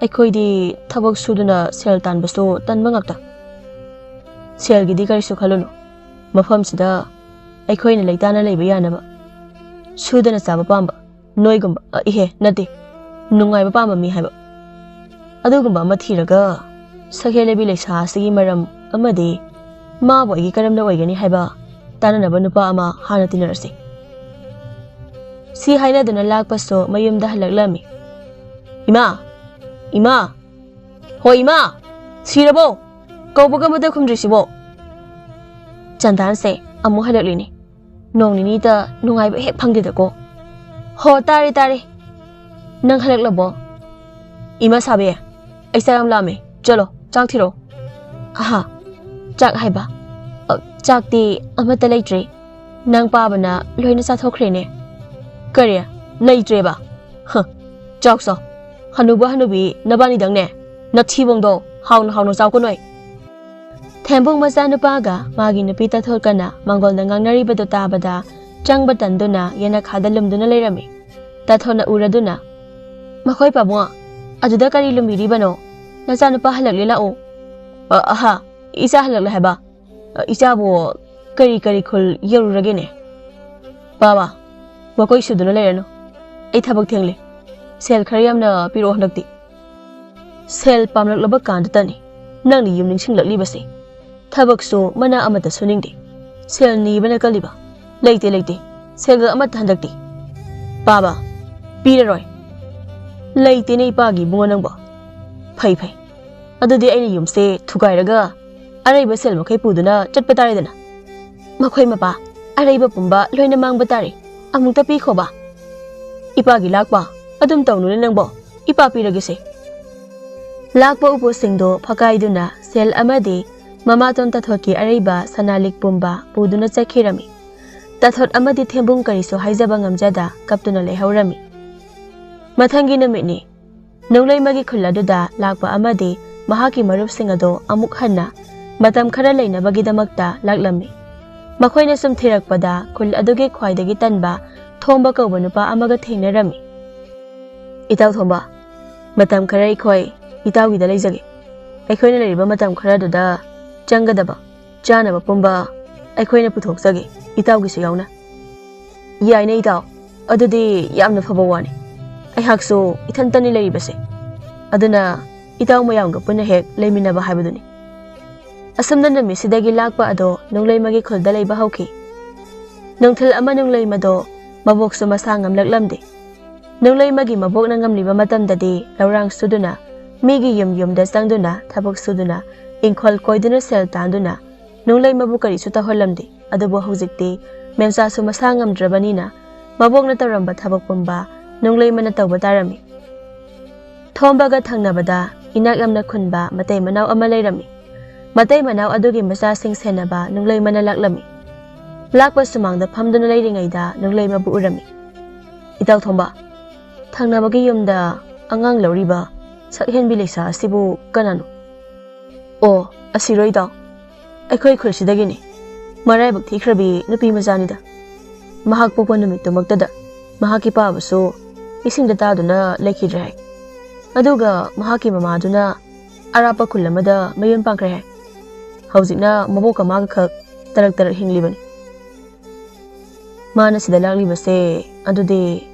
ꯑꯩꯈꯣꯏꯗꯤ ꯊꯕꯛ ꯁꯨꯗꯨꯅ ꯁꯦꯜ ꯇꯥꯟꯕꯁꯨ ꯇꯟꯕ ꯉꯥꯛꯇ꯫ ꯁꯦꯜꯒꯤꯗꯤ ꯀꯔꯤꯁꯨ ꯈꯜꯂꯨꯅꯨ꯫ ꯃꯐꯝꯁꯤꯗ ꯑꯩꯈꯣꯏꯅ ꯂꯩꯇꯥꯅ ꯂꯩꯕ ꯌꯥꯅꯕ ꯁꯨꯗꯅ ꯆꯥꯕ ꯄꯥꯝꯕ ꯅꯣꯏꯒꯨꯝꯕ, ꯑ, ꯏꯍꯦ, ꯅꯠꯇꯦ, ꯅꯨꯡꯉꯥꯏꯕ ꯄꯥꯝꯕ ꯃꯤ ꯍꯥꯏꯕ, ꯑꯗꯨꯒꯨꯝꯕ ꯑꯃ ꯊꯤꯔꯒ ꯁꯛꯍꯦꯜ ꯂꯩꯕꯤ ꯂꯩꯁꯥ ꯑꯁꯤꯒꯤ ꯃꯔꯝ ꯑꯃꯗꯤ ꯃꯥꯕꯨ ꯑꯩꯒꯤ ꯀꯔꯝꯅ ꯑꯣꯏꯒꯅꯤ ꯍꯥꯏꯕ ꯇꯥꯅꯅꯕ ꯅꯨꯄꯥ ꯑꯃ ꯍꯥꯟꯅ ꯇꯤꯟꯅꯔꯁꯤ꯫ ꯁꯤ ꯍꯥꯏꯅꯗꯨꯅ ꯂꯥꯛꯄꯁꯨ ꯃꯌꯨꯝꯗ ꯍꯜꯂꯛꯂꯝꯃꯤ꯫ "ꯏꯃꯥ! ꯏꯃꯥ! ꯍꯣ ꯏꯃꯥ! ꯁꯤꯔꯕꯣ? ꯀꯧꯕꯒ ꯑꯃꯠꯇ ꯈꯨꯝꯗ꯭ꯔꯤꯁꯤꯕꯣ?" ꯆꯟꯗꯥꯟꯁꯦ ꯑꯃꯨꯛ ꯍꯜꯂꯛꯂꯤꯅꯤ꯫ ꯅꯣꯡ ꯅꯤꯅꯤꯇ ꯅꯨꯡꯉꯥꯏꯕ ꯍꯦꯛ ꯐꯪꯗꯦꯗꯀꯣ꯫ "ꯍꯣ, ꯇꯥꯔꯦ, ꯇꯥꯔꯦ꯫ ꯅꯪ ꯍꯜꯂꯛꯂꯕꯣ? ꯏꯃꯥ ꯁꯥꯕꯤ, ꯑꯩ ꯆꯥꯛ ꯌꯥꯝ ꯂꯥꯝꯃꯦ꯫ ꯆꯠꯂꯣ, ꯆꯥꯛ ꯊꯤꯔꯛꯑꯣ꯫" "ꯑꯍꯥ, ꯆꯥꯛ ꯍꯥꯏꯕ? ꯑ, ꯆꯥꯛꯇꯤ ꯑꯃꯠꯇ ꯂꯩꯇ꯭ꯔꯦ꯫ ꯅꯪ ꯄꯥꯕꯅ ꯂꯣꯏꯅ ꯆꯥꯊꯣꯛꯈ꯭ꯔꯦꯅꯦ꯫" "ꯀꯔꯤ? ꯂꯩꯇ꯭ꯔꯦꯕ? ꯍ, ꯆꯥꯎ ꯆꯥꯎ꯫ ꯍꯅꯨꯕ ꯍꯅꯨꯕꯤ ꯅꯕꯥꯅꯤꯗꯪꯅꯦ꯫ ꯅꯊꯤꯕꯣꯡꯗꯣ ꯍꯥꯎꯅ ꯍꯥꯎꯅ ꯆꯥꯎꯀꯣ ꯅꯣꯏ꯫" ꯊꯦꯝꯕꯨꯡ ꯃꯆꯥꯅꯨꯄꯥꯒ ꯃꯥꯒꯤ ꯅꯨꯄꯤ ꯇꯥꯊꯣꯠꯀꯅ ꯃꯥꯡꯒꯣꯜꯗ ꯉꯥꯡꯅꯔꯤꯕꯗꯨ ꯇꯥꯕꯗ ꯆꯪꯕ ꯇꯟꯗꯨꯅ ꯌꯦꯅꯈꯥꯗ ꯂꯨꯝꯗꯨꯅ ꯂꯩꯔꯝꯃꯤ꯫ ꯇꯥꯊꯣꯠꯅ ꯎꯔꯗꯨꯅ, "ꯃꯈꯣꯏ ꯄꯥꯕꯨꯡ, ꯑꯗꯨꯗ ꯀꯔꯤ ꯂꯨꯝꯕꯤꯔꯤꯕꯅꯣ? ꯅꯆꯥꯅꯨꯄꯥ ꯍꯜꯂꯛꯂꯦ, ꯂꯥꯛꯑꯣ꯫" "ꯑ, ꯑꯍꯥ, ꯏꯆꯥ ꯍꯜꯂꯛꯂꯦ ꯍꯥꯏꯕ? ꯑ, ꯏꯆꯥꯕꯨ ꯀꯔꯤ ꯀꯔꯤ ꯈꯨꯜ ꯌꯧꯔꯨꯔꯒꯦꯅꯦ?" "ꯄꯥꯕ, ꯃꯈꯣꯏ ꯁꯨꯗꯨꯅ ꯂꯩꯔꯅꯨ꯫ ꯑꯩ ꯊꯕꯛ ꯊꯦꯡꯂꯦ꯫ ꯁꯦꯜ ꯈꯔ ꯌꯥꯝꯅ ꯄꯤꯔꯛꯑꯣ ꯍꯟꯗꯛꯇꯤ꯫" "ꯁꯦꯜ ꯄꯥꯝꯂꯛꯂꯕ ꯀꯥꯟꯗꯇꯅꯤ ꯅꯪꯅ ꯌꯨꯝ ꯅꯤꯡꯁꯤꯡꯂꯛꯂꯤꯕꯁꯦ꯫ ꯊꯕꯛꯁꯨ ꯃꯅꯥ ꯑꯃꯠꯇ ꯁꯨꯅꯤꯡꯗꯦ꯫ ꯁꯦꯜ ꯅꯤꯕꯅ ꯀꯜꯂꯤꯕ꯫ ꯂꯩꯇꯦ, ꯂꯩꯇꯦ꯫ ꯁꯦꯜꯒ ꯑꯃꯠꯇ ꯍꯟꯗꯛꯇꯤ꯫" "ꯄꯥꯕ, ꯄꯤꯔꯔꯣꯏ꯫" "ꯂꯩꯇꯦꯅꯦ ꯏꯄꯥꯒꯤ ꯏꯕꯨꯡꯉꯣ ꯅꯪꯕꯣ꯫ ꯐꯩ, ꯐꯩ꯫ ꯑꯗꯨꯗꯤ ꯑꯩꯅ ꯌꯨꯝꯁꯦ ꯊꯨꯒꯥꯏꯔꯒ ꯑꯔꯩꯕ ꯁꯦꯜ ꯃꯈꯩ ꯄꯨꯗꯨꯅ ꯆꯠꯄ ꯇꯥꯔꯦꯗꯅ꯫" "ꯃꯈꯣꯏ ꯃꯄꯥ, ꯑꯔꯩꯕ ꯄꯨꯝꯕ ꯂꯣꯏꯅ ꯃꯥꯡꯕ ꯇꯥꯔꯦ꯫ ꯑꯃꯨꯛꯇ ꯄꯤꯈꯣꯕ꯫" "ꯏꯄꯥꯒꯤ ꯂꯥꯛꯄ ꯑꯗꯨꯝ ꯇꯧꯅꯨꯅꯦ ꯅꯪꯕꯣ꯫ ꯏꯄꯥ ꯄꯤꯔꯒꯦꯁꯦ꯫" ꯂꯥꯛꯄ ꯎꯄꯨꯁꯤꯡꯗꯨ ꯐꯀꯥꯏꯗꯨꯅ ꯁꯦꯜ ꯑꯃꯗꯤ ꯃꯃꯥꯇꯣꯟ ꯇꯥꯊꯣꯠꯀꯤ ꯑꯔꯩꯕ ꯁꯅꯥ ꯂꯤꯛ ꯄꯨꯝꯕ ꯄꯨꯗꯨꯅ ꯆꯠꯈꯤꯔꯝꯃꯤ꯫ ꯇꯥꯊꯣꯠ ꯑꯃꯗꯤ ꯊꯦꯝꯕꯨꯡ ꯀꯔꯤꯁꯨ ꯍꯥꯏꯖꯕ ꯉꯝꯖꯗ ꯀꯞꯇꯨꯅ ꯂꯩꯍꯧꯔꯝꯃꯤ꯫ ꯃꯊꯪꯒꯤ ꯅꯨꯃꯤꯠꯅꯤ꯫ ꯅꯣꯡꯂꯩꯃꯒꯤ ꯈꯨꯜ ꯑꯗꯨꯗ ꯂꯥꯛꯄ ꯑꯃꯗꯤ ꯃꯍꯥꯛꯀꯤ ꯃꯔꯨꯞꯁꯤꯡ ꯑꯗꯨ ꯑꯃꯨꯛ ꯍꯟꯅ ꯃꯇꯝ ꯈꯔ ꯂꯩꯅꯕꯒꯤꯗꯃꯛꯇ ꯂꯥꯛꯂꯝꯃꯤ꯫ ꯃꯈꯣꯏꯅ ꯁꯨꯝ ꯊꯤꯔꯛꯄꯗ ꯈꯨꯜ ꯑꯗꯨꯒꯤ ꯈ꯭ꯋꯥꯏꯗꯒꯤ ꯇꯟꯕ ꯊꯣꯝꯕ ꯀꯧꯕ ꯅꯨꯄꯥ ꯑꯃꯒ ꯊꯦꯡꯅꯔꯝꯃꯤ꯫ "ꯏꯇꯥꯎ ꯊꯣꯝꯕ, ꯃꯇꯝ ꯈꯔ ꯑꯩꯈꯣꯏ ꯏꯇꯥꯎꯒꯤꯗ ꯂꯩꯖꯒꯦ꯫ ꯑꯩꯈꯣꯏꯅ ꯂꯩꯔꯤꯕ ꯃꯇꯝ ꯈꯔꯗꯨꯗ ꯆꯪꯒꯗꯕ ꯆꯥꯅꯕ ꯄꯨꯝꯕ ꯑꯩꯈꯣꯏꯅ ꯄꯨꯊꯣꯛꯆꯒꯦ, ꯏꯇꯥꯎꯒꯤꯁꯨ ꯌꯥꯎꯅ꯫" "ꯌꯥꯏꯅꯦ ꯏꯇꯥꯎ, ꯑꯗꯨꯗꯤ ꯌꯥꯝꯅ ꯐꯕ ꯋꯥꯅꯤ꯫ ꯑꯩꯍꯥꯛꯁꯨ ꯏꯊꯟꯇꯅꯤ ꯂꯩꯔꯤꯕꯁꯦ, ꯑꯗꯨꯅ ꯏꯇꯥꯎ ꯃꯌꯥꯝꯒ ꯄꯨꯟꯅ ꯍꯦꯛ ꯂꯩꯃꯤꯟꯅꯕ ꯍꯥꯏꯕꯗꯨꯅꯤ꯫" ꯑꯁꯨꯝꯅ ꯅꯨꯃꯤꯠꯁꯤꯗꯒꯤ ꯂꯥꯛꯄ ꯑꯗꯣ ꯅꯨꯡꯂꯩꯃꯒꯤ ꯈꯨꯜꯗ ꯂꯩꯕ ꯍꯧꯈꯤ꯫ ꯅꯨꯡꯊꯤꯜ ꯑꯃ ꯅꯨꯡꯂꯩꯃꯗꯣ ꯃꯕꯣꯛꯁꯨ ꯃꯁꯥ ꯉꯝꯂꯛꯂꯝꯗꯦ꯫ ꯅꯨꯡꯂꯩꯃꯒꯤ ꯃꯕꯣꯛꯅ ꯉꯝꯂꯤꯕ ꯃꯇꯝꯗꯗꯤ ꯂꯧꯔꯥꯡ ꯁꯨꯗꯨꯅ, ꯃꯤꯒꯤ ꯌꯨꯝ ꯌꯨꯝꯗ ꯆꯪꯗꯨꯅ ꯊꯕꯛ ꯁꯨꯗꯨꯅ, ꯏꯪꯈꯣꯜ ꯀꯣꯏꯗꯨꯅ ꯁꯦꯜ ꯇꯥꯟꯗꯨꯅ ꯅꯨꯡꯂꯩꯃꯕꯨ ꯀꯔꯤꯁꯨ ꯇꯧꯍꯜꯂꯝꯗꯦ꯫ ꯑꯗꯨꯕꯨ ꯍꯧꯖꯤꯛꯇꯤ ꯃꯦꯝꯆꯥꯁꯨ ꯃꯁꯥ ꯉꯝꯗ꯭ꯔꯕꯅꯤꯅ ꯃꯕꯣꯛꯅ ꯇꯧꯔꯝꯕ ꯊꯕꯛ ꯄꯨꯝꯕ ꯅꯨꯡꯂꯩꯃꯅ ꯇꯧꯕ ꯇꯥꯔꯝꯃꯤ꯫ ꯊꯣꯝꯕꯒ ꯊꯪꯅꯕꯗ ꯏꯅꯥꯛ ꯌꯥꯝꯅ ꯈꯨꯟꯕ ꯃꯇꯩ ꯃꯅꯥꯎ ꯑꯃ ꯂꯩꯔꯝꯃꯤ꯫ ꯃꯇꯩ ꯃꯅꯥꯎ ꯑꯗꯨꯒꯤ ꯃꯆꯥꯁꯤꯡ ꯁꯦꯟꯅꯕ ꯅꯨꯡꯂꯩꯃꯅ ꯂꯥꯛꯂꯝꯃꯤ꯫ ꯂꯥꯛꯄ ꯁꯨꯃꯥꯡꯗ ꯐꯝꯗꯨꯅ ꯂꯩꯔꯤꯉꯩꯗ ꯅꯨꯡꯂꯩꯃꯕꯨ ꯎꯔꯝꯃꯤ꯫ "ꯏꯇꯥꯎ ꯊꯣꯝꯕ, ꯊꯪꯅꯕꯒꯤ ꯌꯨꯝꯗ ꯑꯉꯥꯡ ꯂꯧꯔꯤꯕ ꯁꯛ ꯍꯦꯟꯕꯤ ꯂꯩꯁꯥ ꯑꯁꯤꯕꯨ ꯀꯅꯥꯅꯣ?" "ꯑꯣ, ꯑꯁꯤꯔꯣ ꯏꯇꯥꯎ? ꯑꯩꯈꯣꯏ ꯈꯨꯜꯁꯤꯗꯒꯤꯅꯤ꯫ ꯃꯔꯥꯏꯕꯛ ꯊꯤꯈ꯭ꯔꯕꯤ ꯅꯨꯄꯤ ꯃꯆꯥꯅꯤꯗ꯫ ꯃꯍꯥꯛ ꯄꯣꯛꯄ ꯅꯨꯃꯤꯠꯇꯨꯃꯛꯇꯗ ꯃꯍꯥꯛꯀꯤ ꯄꯥꯕꯁꯨ ꯏꯁꯤꯡꯗ ꯇꯥꯗꯨꯅ ꯂꯩꯈꯤꯗ꯭ꯔꯦ ꯍꯥꯏ꯫ ꯑꯗꯨꯒ ꯃꯍꯥꯛꯀꯤ ꯃꯃꯥꯗꯨꯅ ꯑꯔꯥꯞꯄ ꯈꯨꯜ ꯑꯃꯗ ꯃꯌꯨꯝ ꯄꯥꯟꯈ꯭ꯔꯦ ꯍꯥꯏ꯫ ꯍꯧꯖꯤꯛꯅ ꯃꯕꯣꯛꯀ ꯃꯥꯒ ꯈꯛ ꯇꯔꯛ ꯇꯔꯛ ꯍꯤꯡꯂꯤꯕꯅꯤ꯫ ꯃꯥꯅ ꯁꯤꯗ ꯂꯥꯛꯂꯤꯕꯁꯦ, ꯑꯗꯨꯗꯤ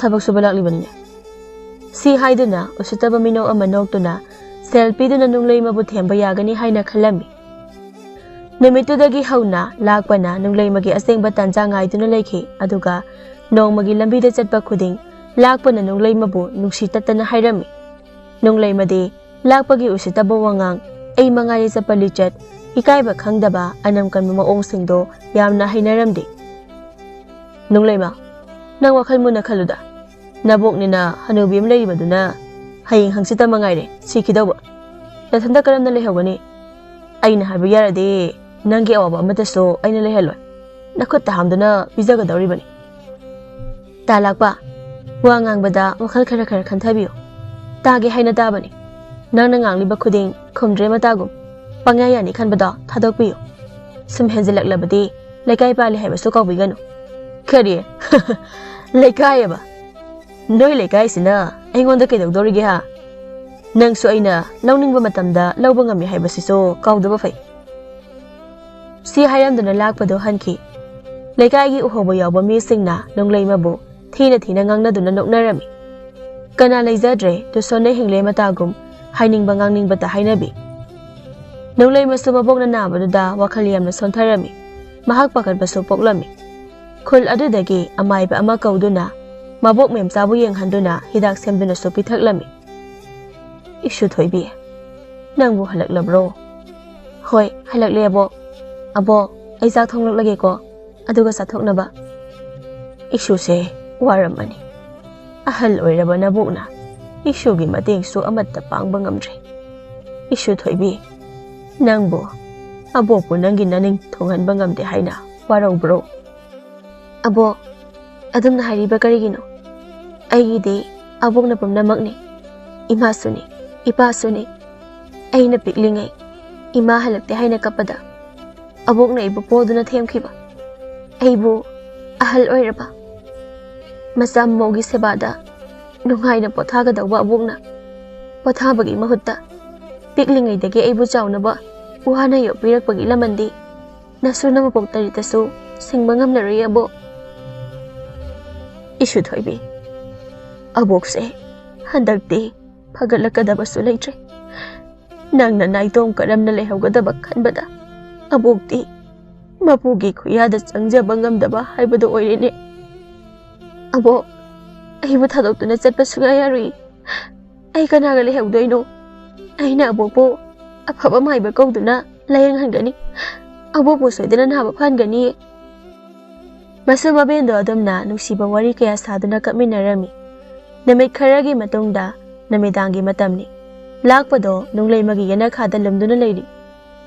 ꯊꯕꯛ ꯁꯨꯕ ꯂꯥꯛꯂꯤꯕꯅꯤꯅꯦ꯫" ꯁꯤ ꯍꯥꯏꯗꯨꯅ ꯎꯁꯤꯠꯇꯕ ꯃꯤꯅꯣꯛ ꯑꯃ ꯅꯣꯛꯇꯨꯅ ꯁꯦꯜ ꯄꯤꯗꯨꯅ ꯅꯨꯡꯂꯩꯃꯕꯨ ꯊꯦꯝꯕ ꯌꯥꯒꯅꯤ ꯍꯥꯏꯅ ꯈꯜꯂꯝꯃꯤ꯫ ꯅꯨꯃꯤꯠꯇꯨꯗꯒꯤ ꯍꯧꯅ ꯂꯥꯛꯄꯅ ꯅꯨꯡꯂꯩꯃꯒꯤ ꯑꯁꯦꯡꯕ ꯇꯥꯟꯖꯥ ꯉꯥꯏꯗꯨꯅ ꯂꯩꯈꯤ꯫ ꯑꯗꯨꯒ ꯅꯣꯡꯃꯒꯤ ꯂꯝꯕꯤꯗ ꯆꯠꯄ ꯈꯨꯗꯤꯡ ꯂꯥꯛꯄꯅ ꯅꯨꯡꯂꯩꯃꯕꯨ ꯅꯨꯡꯁꯤ ꯇꯠꯇꯅ ꯍꯥꯏꯔꯝꯃꯤ꯫ ꯅꯨꯡꯂꯩꯃꯗꯤ ꯂꯥꯛꯄꯒꯤ ꯎꯁꯤꯠꯇꯕ ꯋꯥꯉꯥꯡ, ꯑꯩ ꯃꯉꯥꯏꯔꯦ ꯆꯠꯄ ꯂꯤꯆꯠ, ꯏꯀꯥꯏꯕ ꯈꯪꯗꯕ, ꯑꯅꯝ ꯀꯟꯕ ꯃꯑꯣꯡꯁꯤꯡꯗꯣ ꯌꯥꯝꯅ ꯍꯩꯅꯔꯝꯗꯦ꯫ "ꯅꯨꯡꯂꯩꯃ, ꯅꯪ ꯋꯥꯈꯜ ꯃꯨꯟꯅ ꯈꯜꯂꯨꯗ꯫ ꯅꯕꯣꯛꯅꯤꯅ ꯍꯅꯨꯕꯤ ꯑꯃ ꯂꯩꯔꯤꯕꯗꯨꯅ ꯍꯌꯦꯡ ꯍꯪꯆꯤꯠꯇ ꯃꯉꯥꯏꯔꯦ ꯁꯤꯈꯤꯗꯧꯕ꯫ ꯅꯊꯟꯇ ꯀꯔꯝꯅ ꯂꯩꯍꯧꯒꯅꯤ? ꯑꯩꯅ ꯍꯥꯏꯕ ꯌꯥꯔꯗꯤ ꯅꯪꯒꯤ ꯑꯋꯥꯕ ꯑꯃꯠꯇꯁꯨ ꯑꯩꯅ ꯂꯩꯍꯜꯂꯣꯏ꯫ ꯅꯈꯨꯠꯇ ꯍꯥꯝꯗꯨꯅ ꯄꯤꯖꯒꯗꯧꯔꯤꯕꯅꯤ꯫" "ꯇꯥ ꯂꯥꯛꯄ, ꯋꯥ ꯉꯥꯡꯕꯗ ꯋꯥꯈꯜ ꯈꯔ ꯈꯔ ꯈꯟꯊꯕꯤꯌꯨ꯫ ꯇꯥꯒꯦ ꯍꯥꯏꯅ ꯇꯥꯕꯅꯤ꯫ ꯅꯪꯅ ꯉꯥꯡꯂꯤꯕ ꯈꯨꯗꯤꯡ ꯈꯨꯝꯗ꯭ꯔꯦ ꯃꯇꯥꯒꯨꯝ꯫ ꯄꯪꯌꯥ ꯌꯥꯅꯤ ꯈꯟꯕꯗꯣ ꯊꯥꯗꯣꯛꯄꯤꯌꯨ꯫ ꯁꯨꯝ ꯍꯦꯟꯖꯤꯜꯂꯛꯂꯕꯗꯤ ꯂꯩꯀꯥꯏ ꯄꯥꯜꯂꯤ ꯍꯥꯏꯕꯁꯨ ꯀꯥꯎꯕꯤꯒꯅꯨ꯫ ꯀꯔꯤ? ꯂꯩꯀꯥꯏꯑꯕ? ꯅꯣꯏ ꯂꯩꯀꯥꯏꯁꯤꯅ ꯑꯩꯉꯣꯟꯗ ꯀꯩꯗꯧꯗꯧꯔꯤꯒꯦ ꯍꯥ? ꯅꯪꯁꯨ ꯑꯩꯅ ꯂꯧꯅꯤꯡꯕ ꯃꯇꯝꯗ ꯂꯧꯕ ꯉꯝꯃꯤ ꯍꯥꯏꯕꯁꯤꯁꯨ ꯀꯥꯎꯗꯕ ꯐꯩ꯫ ꯁꯤ ꯍꯥꯏꯔꯝꯗꯨꯅ ꯂꯥꯛꯄꯗꯣ ꯍꯟꯈꯤ꯫ ꯂꯩꯀꯥꯏꯒꯤ ꯎꯍꯧꯕ ꯌꯥꯎꯕ ꯃꯤꯁꯤꯡꯅ ꯅꯣꯡꯂꯩꯃꯕꯨ ꯊꯤꯅ ꯊꯤꯅ ꯉꯥꯡꯅꯗꯨꯅ ꯅꯣꯛꯅꯔꯝꯃꯤ꯫ ꯀꯅꯥ ꯂꯩꯖꯗ꯭ꯔꯦ ꯇꯨꯁꯣꯟꯅ ꯍꯤꯡꯂꯦ ꯃꯇꯥꯒꯨꯝ ꯍꯥꯏꯅꯤꯡꯕ ꯉꯥꯡꯅꯤꯡꯕꯇ ꯍꯥꯏꯅꯕꯤ꯫ ꯅꯣꯡꯂꯩꯃꯁꯨ ꯃꯕꯣꯛꯅ ꯅꯥꯕꯗꯨꯗ ꯋꯥꯈꯜ ꯌꯥꯝꯅ ꯁꯣꯟꯊꯔꯝꯃꯤ꯫ ꯃꯍꯥꯛ ꯄꯥꯈꯠꯄꯁꯨ ꯄꯣꯛꯂꯝꯃꯤ꯫ ꯈꯨꯜ ꯑꯗꯨꯗꯒꯤ ꯑꯃꯥꯏꯕ ꯑꯃ ꯀꯧꯗꯨꯅ ꯃꯕꯣꯛ ꯃꯦꯝꯆꯥꯕꯨ ꯌꯦꯡꯍꯟꯗꯨꯅ ꯍꯤꯗꯥꯛ ꯁꯦꯝꯗꯨꯅꯁꯨ ꯄꯤꯊꯛꯂꯝꯃꯤ꯫ ꯏꯁꯨ ꯊꯣꯏꯕꯤ, ꯅꯪꯕꯨ ꯍꯜꯂꯛꯂꯕ꯭ꯔꯣ? ꯍꯣꯏ, ꯍꯜꯂꯛꯂꯦ ꯑꯕꯣꯛ꯫ ꯑꯕꯣꯛ, ꯑꯩ ꯆꯥꯛ ꯊꯣꯡꯂꯛꯂꯒꯦꯀꯣ, ꯑꯗꯨꯒ ꯆꯥꯊꯣꯛꯅꯕ꯫ ꯏꯁꯨꯁꯦ ꯋꯥꯔꯝꯃꯅꯤ꯫ ꯑꯍꯜ ꯑꯣꯏꯔꯕ ꯅꯕꯣꯛꯅ ꯏꯁꯨꯒꯤ ꯃꯇꯦꯡꯁꯨ ꯑꯃꯠꯇ ꯄꯥꯡꯕ ꯉꯝꯗ꯭ꯔꯦ꯫ ꯏꯁꯨ ꯊꯣꯏꯕꯤ, ꯅꯪꯕꯨ ꯑꯕꯣꯛꯄꯨ ꯅꯪꯒꯤ ꯅꯅꯤꯡ ꯊꯨꯡꯍꯟꯕ ꯉꯝꯗꯦ ꯍꯥꯏꯅ ꯋꯥꯔꯧꯕ꯭ꯔꯣ? ꯑꯕꯣꯛ, ꯑꯗꯨꯝꯅ ꯍꯥꯏꯔꯤꯕ ꯀꯔꯤꯒꯤꯅꯣ? ꯑꯩꯒꯤꯗꯤ ꯑꯕꯣꯛꯅ ꯄꯨꯝꯅꯃꯛꯅꯤ꯫ ꯏꯃꯥꯁꯨꯅꯤ, ꯏꯄꯥꯁꯨꯅꯤ꯫ ꯑꯩꯅ ꯄꯤꯛꯂꯤꯉꯩ ꯏꯃꯥ ꯍꯜꯂꯛꯇꯦ ꯍꯥꯏꯅ ꯀꯞꯄꯗ ꯑꯕꯣꯛꯅ ꯑꯩꯕꯨ ꯄꯣꯗꯨꯅ ꯊꯦꯝꯈꯤꯕ꯫ ꯑꯩꯕꯨ ꯑꯍꯜ ꯑꯣꯏꯔꯕ ꯃꯆꯥ ꯃꯃꯧꯒꯤ ꯁꯦꯕꯥꯗ ꯅꯨꯡꯉꯥꯏꯅ ꯄꯣꯊꯥꯒꯗꯧꯕ ꯑꯕꯣꯛꯅ ꯄꯣꯊꯥꯕꯒꯤ ꯃꯍꯨꯠꯇ ꯄꯤꯛꯂꯤꯉꯩꯗꯒꯤ ꯑꯩꯕꯨ ꯆꯥꯎꯅꯕ ꯋꯥꯅ ꯌꯣꯛꯄꯤꯔꯛꯄꯒꯤ ꯂꯃꯟꯗꯤ ꯅꯁꯨ ꯅꯃꯄꯣꯛ ꯇꯔꯤꯇꯁꯨ ꯁꯤꯡꯕ ꯉꯝꯂꯔꯣꯏ ꯑꯕꯣꯛ꯫ ꯏꯁꯨ ꯊꯣꯏꯕꯤ, ꯑꯕꯣꯛꯁꯦ ꯍꯟꯗꯛꯇꯤ ꯐꯒꯠꯂꯛꯀꯗꯕꯁꯨ ꯂꯩꯇ꯭ꯔꯦ꯫ ꯅꯪꯅ ꯅꯥꯏꯇꯣꯝ ꯀꯔꯝꯅ ꯂꯩꯍꯧꯒꯗꯕ ꯈꯟꯕꯗ ꯑꯕꯣꯛꯇꯤ ꯃꯄꯨꯒꯤ ꯈꯨꯌꯥꯗ ꯆꯪꯖꯕ ꯉꯝꯗꯕ ꯍꯥꯏꯕꯗꯨ ꯑꯣꯏꯔꯦꯅꯦ꯫ ꯑꯕꯣꯛ, ꯑꯩꯕꯨ ꯊꯥꯗꯣꯛꯇꯨꯅ ꯆꯠꯄ ꯁꯨꯡꯌꯥ ꯌꯥꯔꯣꯏ꯫ ꯑꯩ ꯀꯅꯥꯒ ꯂꯩꯍꯧꯗꯣꯏꯅꯣ? ꯑꯩꯅ ꯑꯕꯣꯛꯄꯨ ꯑꯐꯕ ꯃꯥꯏꯕ ꯀꯧꯗꯨꯅ ꯂꯥꯌꯦꯡꯍꯟꯒꯅꯤ꯫ ꯑꯕꯣꯛꯄꯨ ꯁꯣꯏꯗꯅ ꯅꯥꯕ ꯐꯍꯟꯒꯅꯤ꯫ ꯃꯁꯨ ꯃꯕꯦꯟꯗꯣ ꯑꯗꯨꯝꯅ ꯅꯨꯡꯁꯤꯕ ꯋꯥꯔꯤ ꯀꯌꯥ ꯁꯥꯗꯨꯅ ꯀꯞꯃꯤꯟꯅꯔꯝꯃꯤ꯫ ꯅꯨꯃꯤꯠ ꯈꯔꯒꯤ ꯃꯇꯨꯡꯗ ꯅꯨꯃꯤꯗꯥꯡꯒꯤ ꯃꯇꯝꯅꯤ꯫ ꯂꯥꯛꯄꯗꯣ ꯅꯨꯡꯂꯩꯃꯒꯤ ꯌꯦꯅꯈꯥꯗ ꯂꯨꯝꯗꯨꯅ ꯂꯩꯔꯤ꯫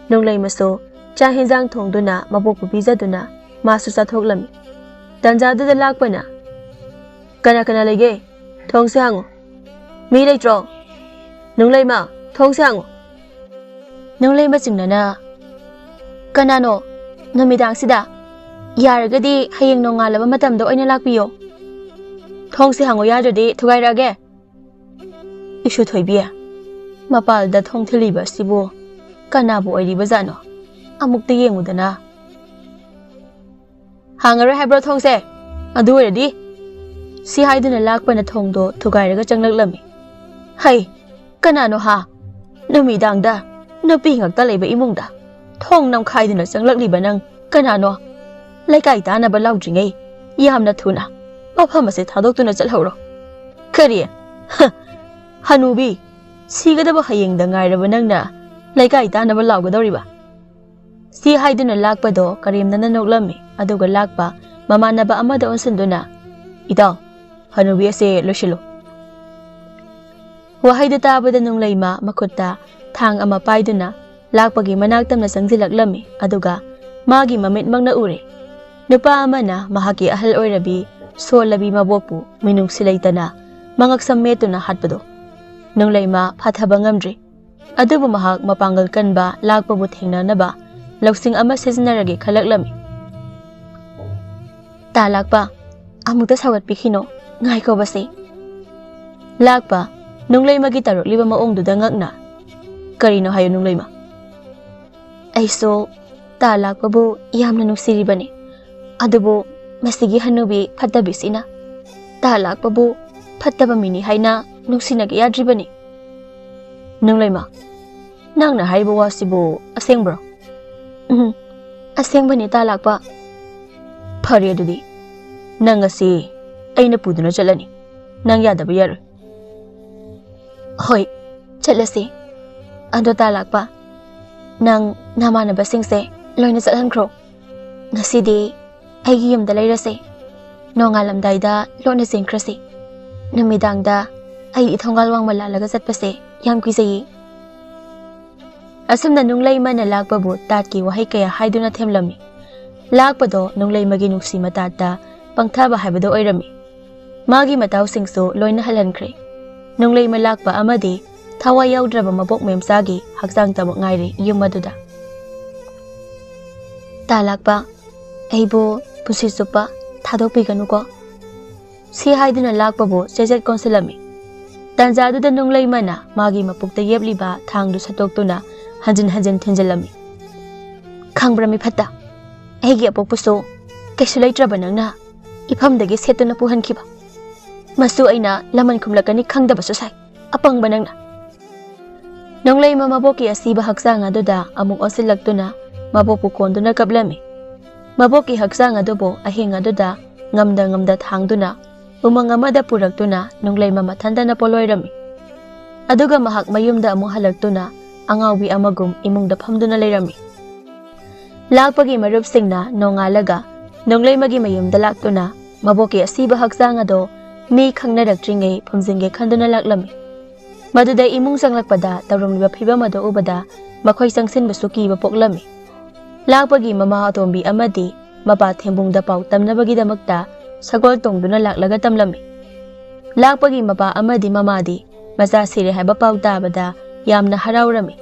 ꯅꯨꯡꯂꯩꯃꯁꯨ ꯆꯥꯛ ꯍꯦꯟꯖꯥꯡ ꯊꯣꯡꯗꯨꯅ ꯃꯕꯣꯛꯄꯨ ꯄꯤꯖꯗꯨꯅ ꯃꯥꯁꯨ ꯆꯥꯊꯣꯛꯂꯝꯃꯤ꯫ ꯇꯟꯖꯥꯗꯨꯗ ꯂꯥꯛꯄꯅ, "ꯀꯅꯥ ꯀꯅꯥ ꯂꯩꯒꯦ? ꯊꯣꯡꯁꯦ ꯍꯥꯡꯉꯨ꯫ ꯃꯤ ꯂꯩꯇ꯭ꯔꯣ? ꯅꯨꯡꯂꯩꯃ, ꯊꯣꯡꯁꯦ ꯍꯥꯡꯉꯨ!" ꯅꯨꯡꯂꯩꯃ ꯆꯤꯡꯅꯅ, "ꯀꯅꯥꯅꯣ? ꯅꯨꯃꯤꯗꯥꯡꯁꯤꯗ? ꯌꯥꯔꯒꯗꯤ ꯍꯌꯦꯡ ꯅꯣꯡꯉꯥꯜꯂꯕ ꯃꯇꯝꯗ ꯑꯣꯏꯅ ꯂꯥꯛꯄꯤꯌꯣ꯫ ꯊꯣꯡꯁꯦ ꯍꯥꯡꯉꯨ, ꯌꯥꯗ꯭ꯔꯗꯤ ꯊꯨꯒꯥꯏꯔꯛꯑꯒꯦ"꯫ ꯏꯁꯨ ꯊꯣꯏꯕꯤ, ꯃꯄꯥꯜꯗ ꯊꯣꯡ ꯊꯤꯜꯂꯤꯕ ꯑꯁꯤꯕꯨ ꯀꯅꯥꯕꯨ ꯑꯣꯏꯔꯤꯕꯖꯥꯠꯅꯣ? ꯑꯃꯨꯛꯇ ꯌꯦꯡꯉꯨꯗꯅ꯫ "ꯍꯥꯡꯉꯔꯣꯏ ꯍꯥꯏꯕ꯭ꯔꯣ ꯊꯣꯡꯁꯦ? ꯑꯗꯨ ꯑꯣꯏꯔꯗꯤ"꯫ ꯁꯤ ꯍꯥꯏꯗꯨꯅ ꯂꯥꯛꯄꯅ ꯊꯣꯡꯗꯣ ꯊꯨꯒꯥꯏꯔꯒ ꯆꯪꯂꯛꯂꯝꯃꯤ꯫ "ꯍꯩ, ꯀꯅꯥꯅꯣ ꯍꯥ? ꯅꯨꯃꯤꯗꯥꯡꯗ ꯅꯨꯄꯤ ꯉꯥꯛꯇ ꯂꯩꯕ ꯏꯃꯨꯡꯗ ꯊꯣꯡ ꯅꯝꯈꯥꯏꯗꯨꯅ ꯆꯪꯂꯛꯂꯤꯕ ꯅꯪ ꯀꯅꯥꯅꯣ? ꯂꯩꯀꯥꯏ ꯇꯥꯅꯕ ꯂꯥꯎꯗ꯭ꯔꯤꯉꯩ ꯌꯥꯝꯅ ꯊꯨꯅ ꯃꯐꯝ ꯑꯁꯦ ꯊꯥꯗꯣꯛꯇꯨꯅ ꯆꯠꯍꯧꯔꯣ"꯫ "ꯀꯔꯤ? ꯍ! ꯍꯅꯨꯕꯤ, ꯁꯤꯒꯗꯕ ꯍꯌꯦꯡꯗ ꯉꯥꯏꯔꯕ ꯅꯪꯅ ꯂꯩꯀꯥꯏ ꯇꯥꯅꯕ ꯂꯥꯎꯒꯗꯧꯔꯤꯕ?" ꯁꯤ ꯍꯥꯏꯗꯨꯅ ꯂꯥꯛꯄꯗꯣ ꯀꯔꯦꯝꯅꯅ ꯅꯣꯛꯂꯝꯃꯤ꯫ ꯑꯗꯨꯒ ꯂꯥꯛꯄ ꯃꯃꯥꯟꯅꯕ ꯑꯃꯗ ꯑꯣꯟꯁꯤꯟꯗꯨꯅ, "ꯏꯇꯥꯎ, ꯍꯅꯨꯕꯤ ꯑꯁꯦ ꯂꯣꯏꯁꯤꯜꯂꯨ"꯫ ꯋꯥꯍꯩꯗꯨ ꯇꯥꯕꯗ ꯅꯨꯡꯂꯩꯃ ꯃꯈꯨꯠꯇ ꯊꯥꯡ ꯑꯃ ꯄꯥꯏꯗꯨꯅ ꯂꯥꯛꯄꯒꯤ ꯃꯅꯥꯛ ꯇꯝꯅ ꯆꯪꯁꯤꯜꯂꯛꯂꯝꯃꯤ꯫ ꯑꯗꯨꯒ ꯃꯥꯒꯤ ꯃꯃꯤꯠꯃꯛꯅ ꯎꯔꯦ, ꯅꯨꯄꯥ ꯑꯃꯅ ꯃꯍꯥꯛꯀꯤ ꯑꯍꯜ ꯑꯣꯏꯔꯕꯤ ꯁꯣꯜꯂꯕꯤ ꯃꯕꯣꯛꯄꯨ ꯃꯤꯅꯨꯡꯁꯤ ꯂꯩꯇꯅ ꯃꯉꯛꯁꯝ ꯃꯦꯠꯇꯨꯅ ꯍꯥꯠꯄꯗꯣ꯫ ꯅꯨꯡꯂꯩꯃ ꯐꯥꯊꯕ ꯉꯝꯗ꯭ꯔꯤ꯫ ꯑꯗꯨꯕꯨ ꯃꯍꯥꯛ ꯃꯄꯥꯡꯒꯜ ꯀꯟꯕ ꯂꯥꯛꯄꯕꯨ ꯊꯦꯡꯅꯅꯕ ꯂꯧꯁꯤꯡ ꯑꯃ ꯁꯤꯖꯤꯟꯅꯔꯒꯦ ꯈꯜꯂꯛꯂꯝꯃꯤ꯫ "ꯇꯥ ꯂꯥꯛꯄ, ꯑꯃꯨꯛꯇ ꯁꯥꯎꯒꯠꯄꯤꯈꯤꯅꯣ, ꯉꯥꯏꯈꯣꯕꯁꯦ"꯫ ꯂꯥꯛꯄ ꯅꯨꯡꯂꯩꯃꯒꯤ ꯇꯧꯔꯛꯂꯤꯕ ꯃꯑꯣꯡꯗꯨꯗ ꯉꯛꯅ, "ꯀꯔꯤꯅꯣ ꯍꯥꯏꯌꯨ ꯅꯨꯡꯂꯩꯃ"꯫ "ꯑꯩꯁꯨ ꯇꯥ ꯂꯥꯛꯄꯕꯨ ꯌꯥꯝꯅ ꯅꯨꯡꯁꯤꯔꯤꯕꯅꯤ, ꯑꯗꯨꯕꯨ ꯃꯁꯤꯒꯤ ꯍꯅꯨꯕꯤ ꯐꯠꯇꯕꯤꯁꯤꯅ ꯇꯥ ꯂꯥꯛꯄꯕꯨ ꯐꯠꯇꯕ ꯃꯤꯅꯤ ꯍꯥꯏꯅ ꯅꯨꯡꯁꯤꯅꯒꯦ ꯌꯥꯗ꯭ꯔꯤꯕꯅꯤ"꯫ "ꯅꯨꯡꯂꯩꯃ, ꯅꯪꯅ ꯍꯥꯏꯔꯤꯕ ꯋꯥꯁꯤꯕꯨ ꯑꯁꯦꯡꯕ꯭ꯔꯣ?" "ꯎꯝ, ꯑꯁꯦꯡꯕꯅꯤ ꯇꯥ ꯂꯥꯛꯄ"꯫ "ꯐꯔꯦ ꯑꯗꯨꯗꯤ, ꯅꯪ ꯑꯁꯤ ꯑꯩꯅ ꯄꯨꯗꯨꯅ ꯆꯠꯂꯅꯤ, ꯅꯪ ꯌꯥꯗꯕ ꯌꯥꯔꯣꯏ"꯫ "ꯍꯣꯏ, ꯆꯠꯂꯁꯤ꯫ ꯑꯗꯣ ꯇꯥ ꯂꯥꯛꯄ, ꯅꯪ ꯅꯃꯥꯟꯅꯕꯁꯤꯡꯁꯦ ꯂꯣꯏꯅ ꯆꯠꯍꯟꯈ꯭ꯔꯣ꯫ ꯉꯁꯤꯗꯤ ꯑꯩꯒꯤ ꯌꯨꯝꯗ ꯂꯩꯔꯁꯦ꯫ ꯅꯣꯡꯉꯥꯜꯂꯝꯗꯥꯏꯗ ꯂꯣꯟꯅ ꯆꯦꯟꯈ꯭ꯔꯁꯤ꯫ ꯅꯨꯃꯤꯗꯥꯡꯗ ꯑꯩ ꯊꯣꯡꯒꯥꯜ ꯋꯥꯡꯃ ꯂꯥꯜꯂꯒ ꯆꯠꯄꯁꯦ ꯌꯥꯝ ꯀꯤꯖꯩꯌꯦ"꯫ ꯑꯁꯨꯝꯅ ꯅꯨꯡꯂꯩꯃꯅ ꯂꯥꯛꯄꯕꯨ ꯇꯥꯠꯀꯤ ꯋꯥꯍꯩ ꯀꯌꯥ ꯍꯥꯏꯗꯨꯅ ꯊꯦꯝꯂꯝꯃꯤ꯫ ꯂꯥꯛꯄꯗꯣ ꯅꯨꯡꯂꯩꯃꯒꯤ ꯅꯨꯡꯁꯤ ꯃꯇꯥꯠꯇ ꯄꯪꯊꯕ ꯍꯥꯏꯕꯗꯣ ꯑꯣꯏꯔꯝꯃꯤ꯫ ꯃꯥꯒꯤ ꯃꯇꯥꯎꯁꯤꯡꯁꯨ ꯂꯣꯏꯅ ꯍꯜꯍꯟꯈ꯭ꯔꯦ꯫ ꯅꯨꯡꯂꯩꯃ ꯂꯥꯛꯄ ꯑꯃꯗꯤ ꯊꯋꯥꯏ ꯌꯥꯎꯗ꯭ꯔꯕ ꯃꯕꯣꯛ ꯃꯦꯝꯆꯥꯒꯤ ꯍꯛꯆꯥꯡꯇꯃꯛ ꯉꯥꯏꯔꯦ ꯌꯨꯝ ꯑꯗꯨꯗ꯫ "ꯇꯥ ꯂꯥꯛꯄ, ꯑꯩꯕꯨ ꯄꯨꯟꯁꯤ ꯆꯨꯞꯄ ꯊꯥꯗꯣꯛꯄꯤꯒꯅꯨꯀꯣ꯫ ꯁꯤ ꯍꯥꯏꯗꯨꯅ ꯂꯥꯛꯄꯕꯨ ꯆꯦꯖꯦꯠ ꯀꯣꯟꯁꯤꯜꯂꯝꯃꯤ꯫ ꯇꯥꯟꯖꯥꯗꯨꯗ ꯅꯨꯡꯂꯩꯃꯅ ꯃꯥꯒꯤ ꯃꯄꯨꯛꯇ ꯌꯦꯞꯂꯤꯕ ꯊꯥꯡꯗꯨ ꯁꯠꯇꯣꯛꯇꯨꯅ ꯍꯟꯖꯤꯟ ꯍꯟꯖꯤꯟ ꯊꯤꯟꯖꯤꯜꯂꯝꯃꯤ꯫ "ꯈꯪꯕ꯭ꯔꯥ ꯃꯤꯐꯠꯇ, ꯑꯩꯒꯤ ꯑꯄꯣꯛꯄꯁꯨ ꯀꯩꯁꯨ ꯂꯩꯇ꯭ꯔꯕ ꯅꯪꯅ ꯏꯐꯝꯗꯒꯤ ꯁꯦꯠꯇꯨꯅ ꯄꯨꯍꯟꯈꯤꯕ꯫ ꯃꯁꯨ ꯑꯩꯅ ꯂꯃꯟ ꯈꯨꯝꯂꯛꯀꯅꯤ ꯈꯪꯗꯕꯁꯨ ꯁꯥꯏ, ꯑꯄꯪꯕ ꯅꯪꯅ!" ꯅꯣꯡꯂꯩꯃ ꯃꯕꯣꯛꯀꯤ ꯑꯁꯤꯕ ꯍꯛꯆꯥꯡ ꯑꯗꯨꯗ ꯑꯃꯨꯛ ꯑꯣꯟꯁꯤꯜꯂꯛꯇꯨꯅ ꯃꯕꯣꯛꯄꯨ ꯀꯣꯟꯗꯨꯅ ꯀꯞꯂꯝꯃꯤ꯫ ꯃꯕꯣꯛꯀꯤ ꯍꯛꯆꯥꯡ ꯑꯗꯨꯕꯨ ꯑꯍꯤꯡ ꯑꯗꯨꯗ ꯉꯝꯗ ꯉꯝꯗ ꯊꯥꯡꯗꯨꯅ ꯎꯃꯪ ꯑꯃꯗ ꯄꯨꯔꯛꯇꯨꯅ ꯅꯣꯡꯂꯩꯃ ꯃꯊꯟꯇꯅ ꯄꯣꯂꯣꯏꯔꯝꯃꯤ꯫ ꯑꯗꯨꯒ ꯃꯍꯥꯛ ꯃꯌꯨꯝꯗ ꯑꯃꯨꯛ ꯍꯜꯂꯛꯇꯨꯅ ꯑꯉꯥꯎꯕꯤ ꯑꯃꯒꯨꯝ ꯏꯃꯨꯡꯗ ꯐꯝꯗꯨꯅ ꯂꯩꯔꯝꯃꯤ꯫ ꯂꯥꯛꯄꯒꯤ ꯃꯔꯨꯞꯁꯤꯡꯅ ꯅꯣꯡꯉꯥꯜꯂꯒ ꯅꯣꯡꯂꯩꯃꯒꯤ ꯃꯌꯨꯝꯗ ꯂꯥꯛꯇꯨꯅ ꯃꯕꯣꯛꯀꯤ ꯑꯁꯤꯕ ꯍꯛꯆꯥꯡ ꯑꯗꯣ ꯃꯤ ꯈꯪꯅꯔꯛꯇ꯭ꯔꯤꯉꯩ ꯐꯨꯝꯖꯤꯟꯒꯦ ꯈꯟꯗꯨꯅ ꯂꯥꯛꯂꯝꯃꯤ꯫ ꯃꯗꯨꯗ ꯏꯃꯨꯡ ꯆꯪꯂꯛꯄꯗ ꯇꯧꯔꯝꯂꯤꯕ ꯐꯤꯕꯝ ꯑꯗꯨ ꯎꯕꯗ ꯃꯈꯣꯏ ꯆꯪꯁꯤꯟꯕꯁꯨ ꯀꯤꯕ ꯄꯣꯛꯂꯝꯃꯤ꯫ ꯂꯥꯛꯄꯒꯤ ꯃꯃꯥ ꯑꯇꯣꯝꯕꯤ ꯑꯃꯗꯤ ꯃꯄꯥ ꯊꯦꯝꯕꯨꯡꯗ ꯄꯥꯎ ꯇꯝꯅꯕꯒꯤꯗꯃꯛꯇ ꯁꯒꯣꯜ ꯇꯣꯡꯗꯨꯅ ꯂꯥꯛꯂꯒ ꯇꯝꯂꯝꯃꯤ꯫ ꯂꯥꯛꯄꯒꯤ ꯃꯄꯥ ꯑꯃꯗꯤ ꯃꯃꯥꯗꯤ ꯃꯆꯥ ꯁꯤꯔꯦ ꯍꯥꯏꯕ ꯄꯥꯎ ꯇꯥꯕꯗ ꯌꯥꯝꯅ ꯍꯔꯥꯎꯔꯝꯃꯤ꯫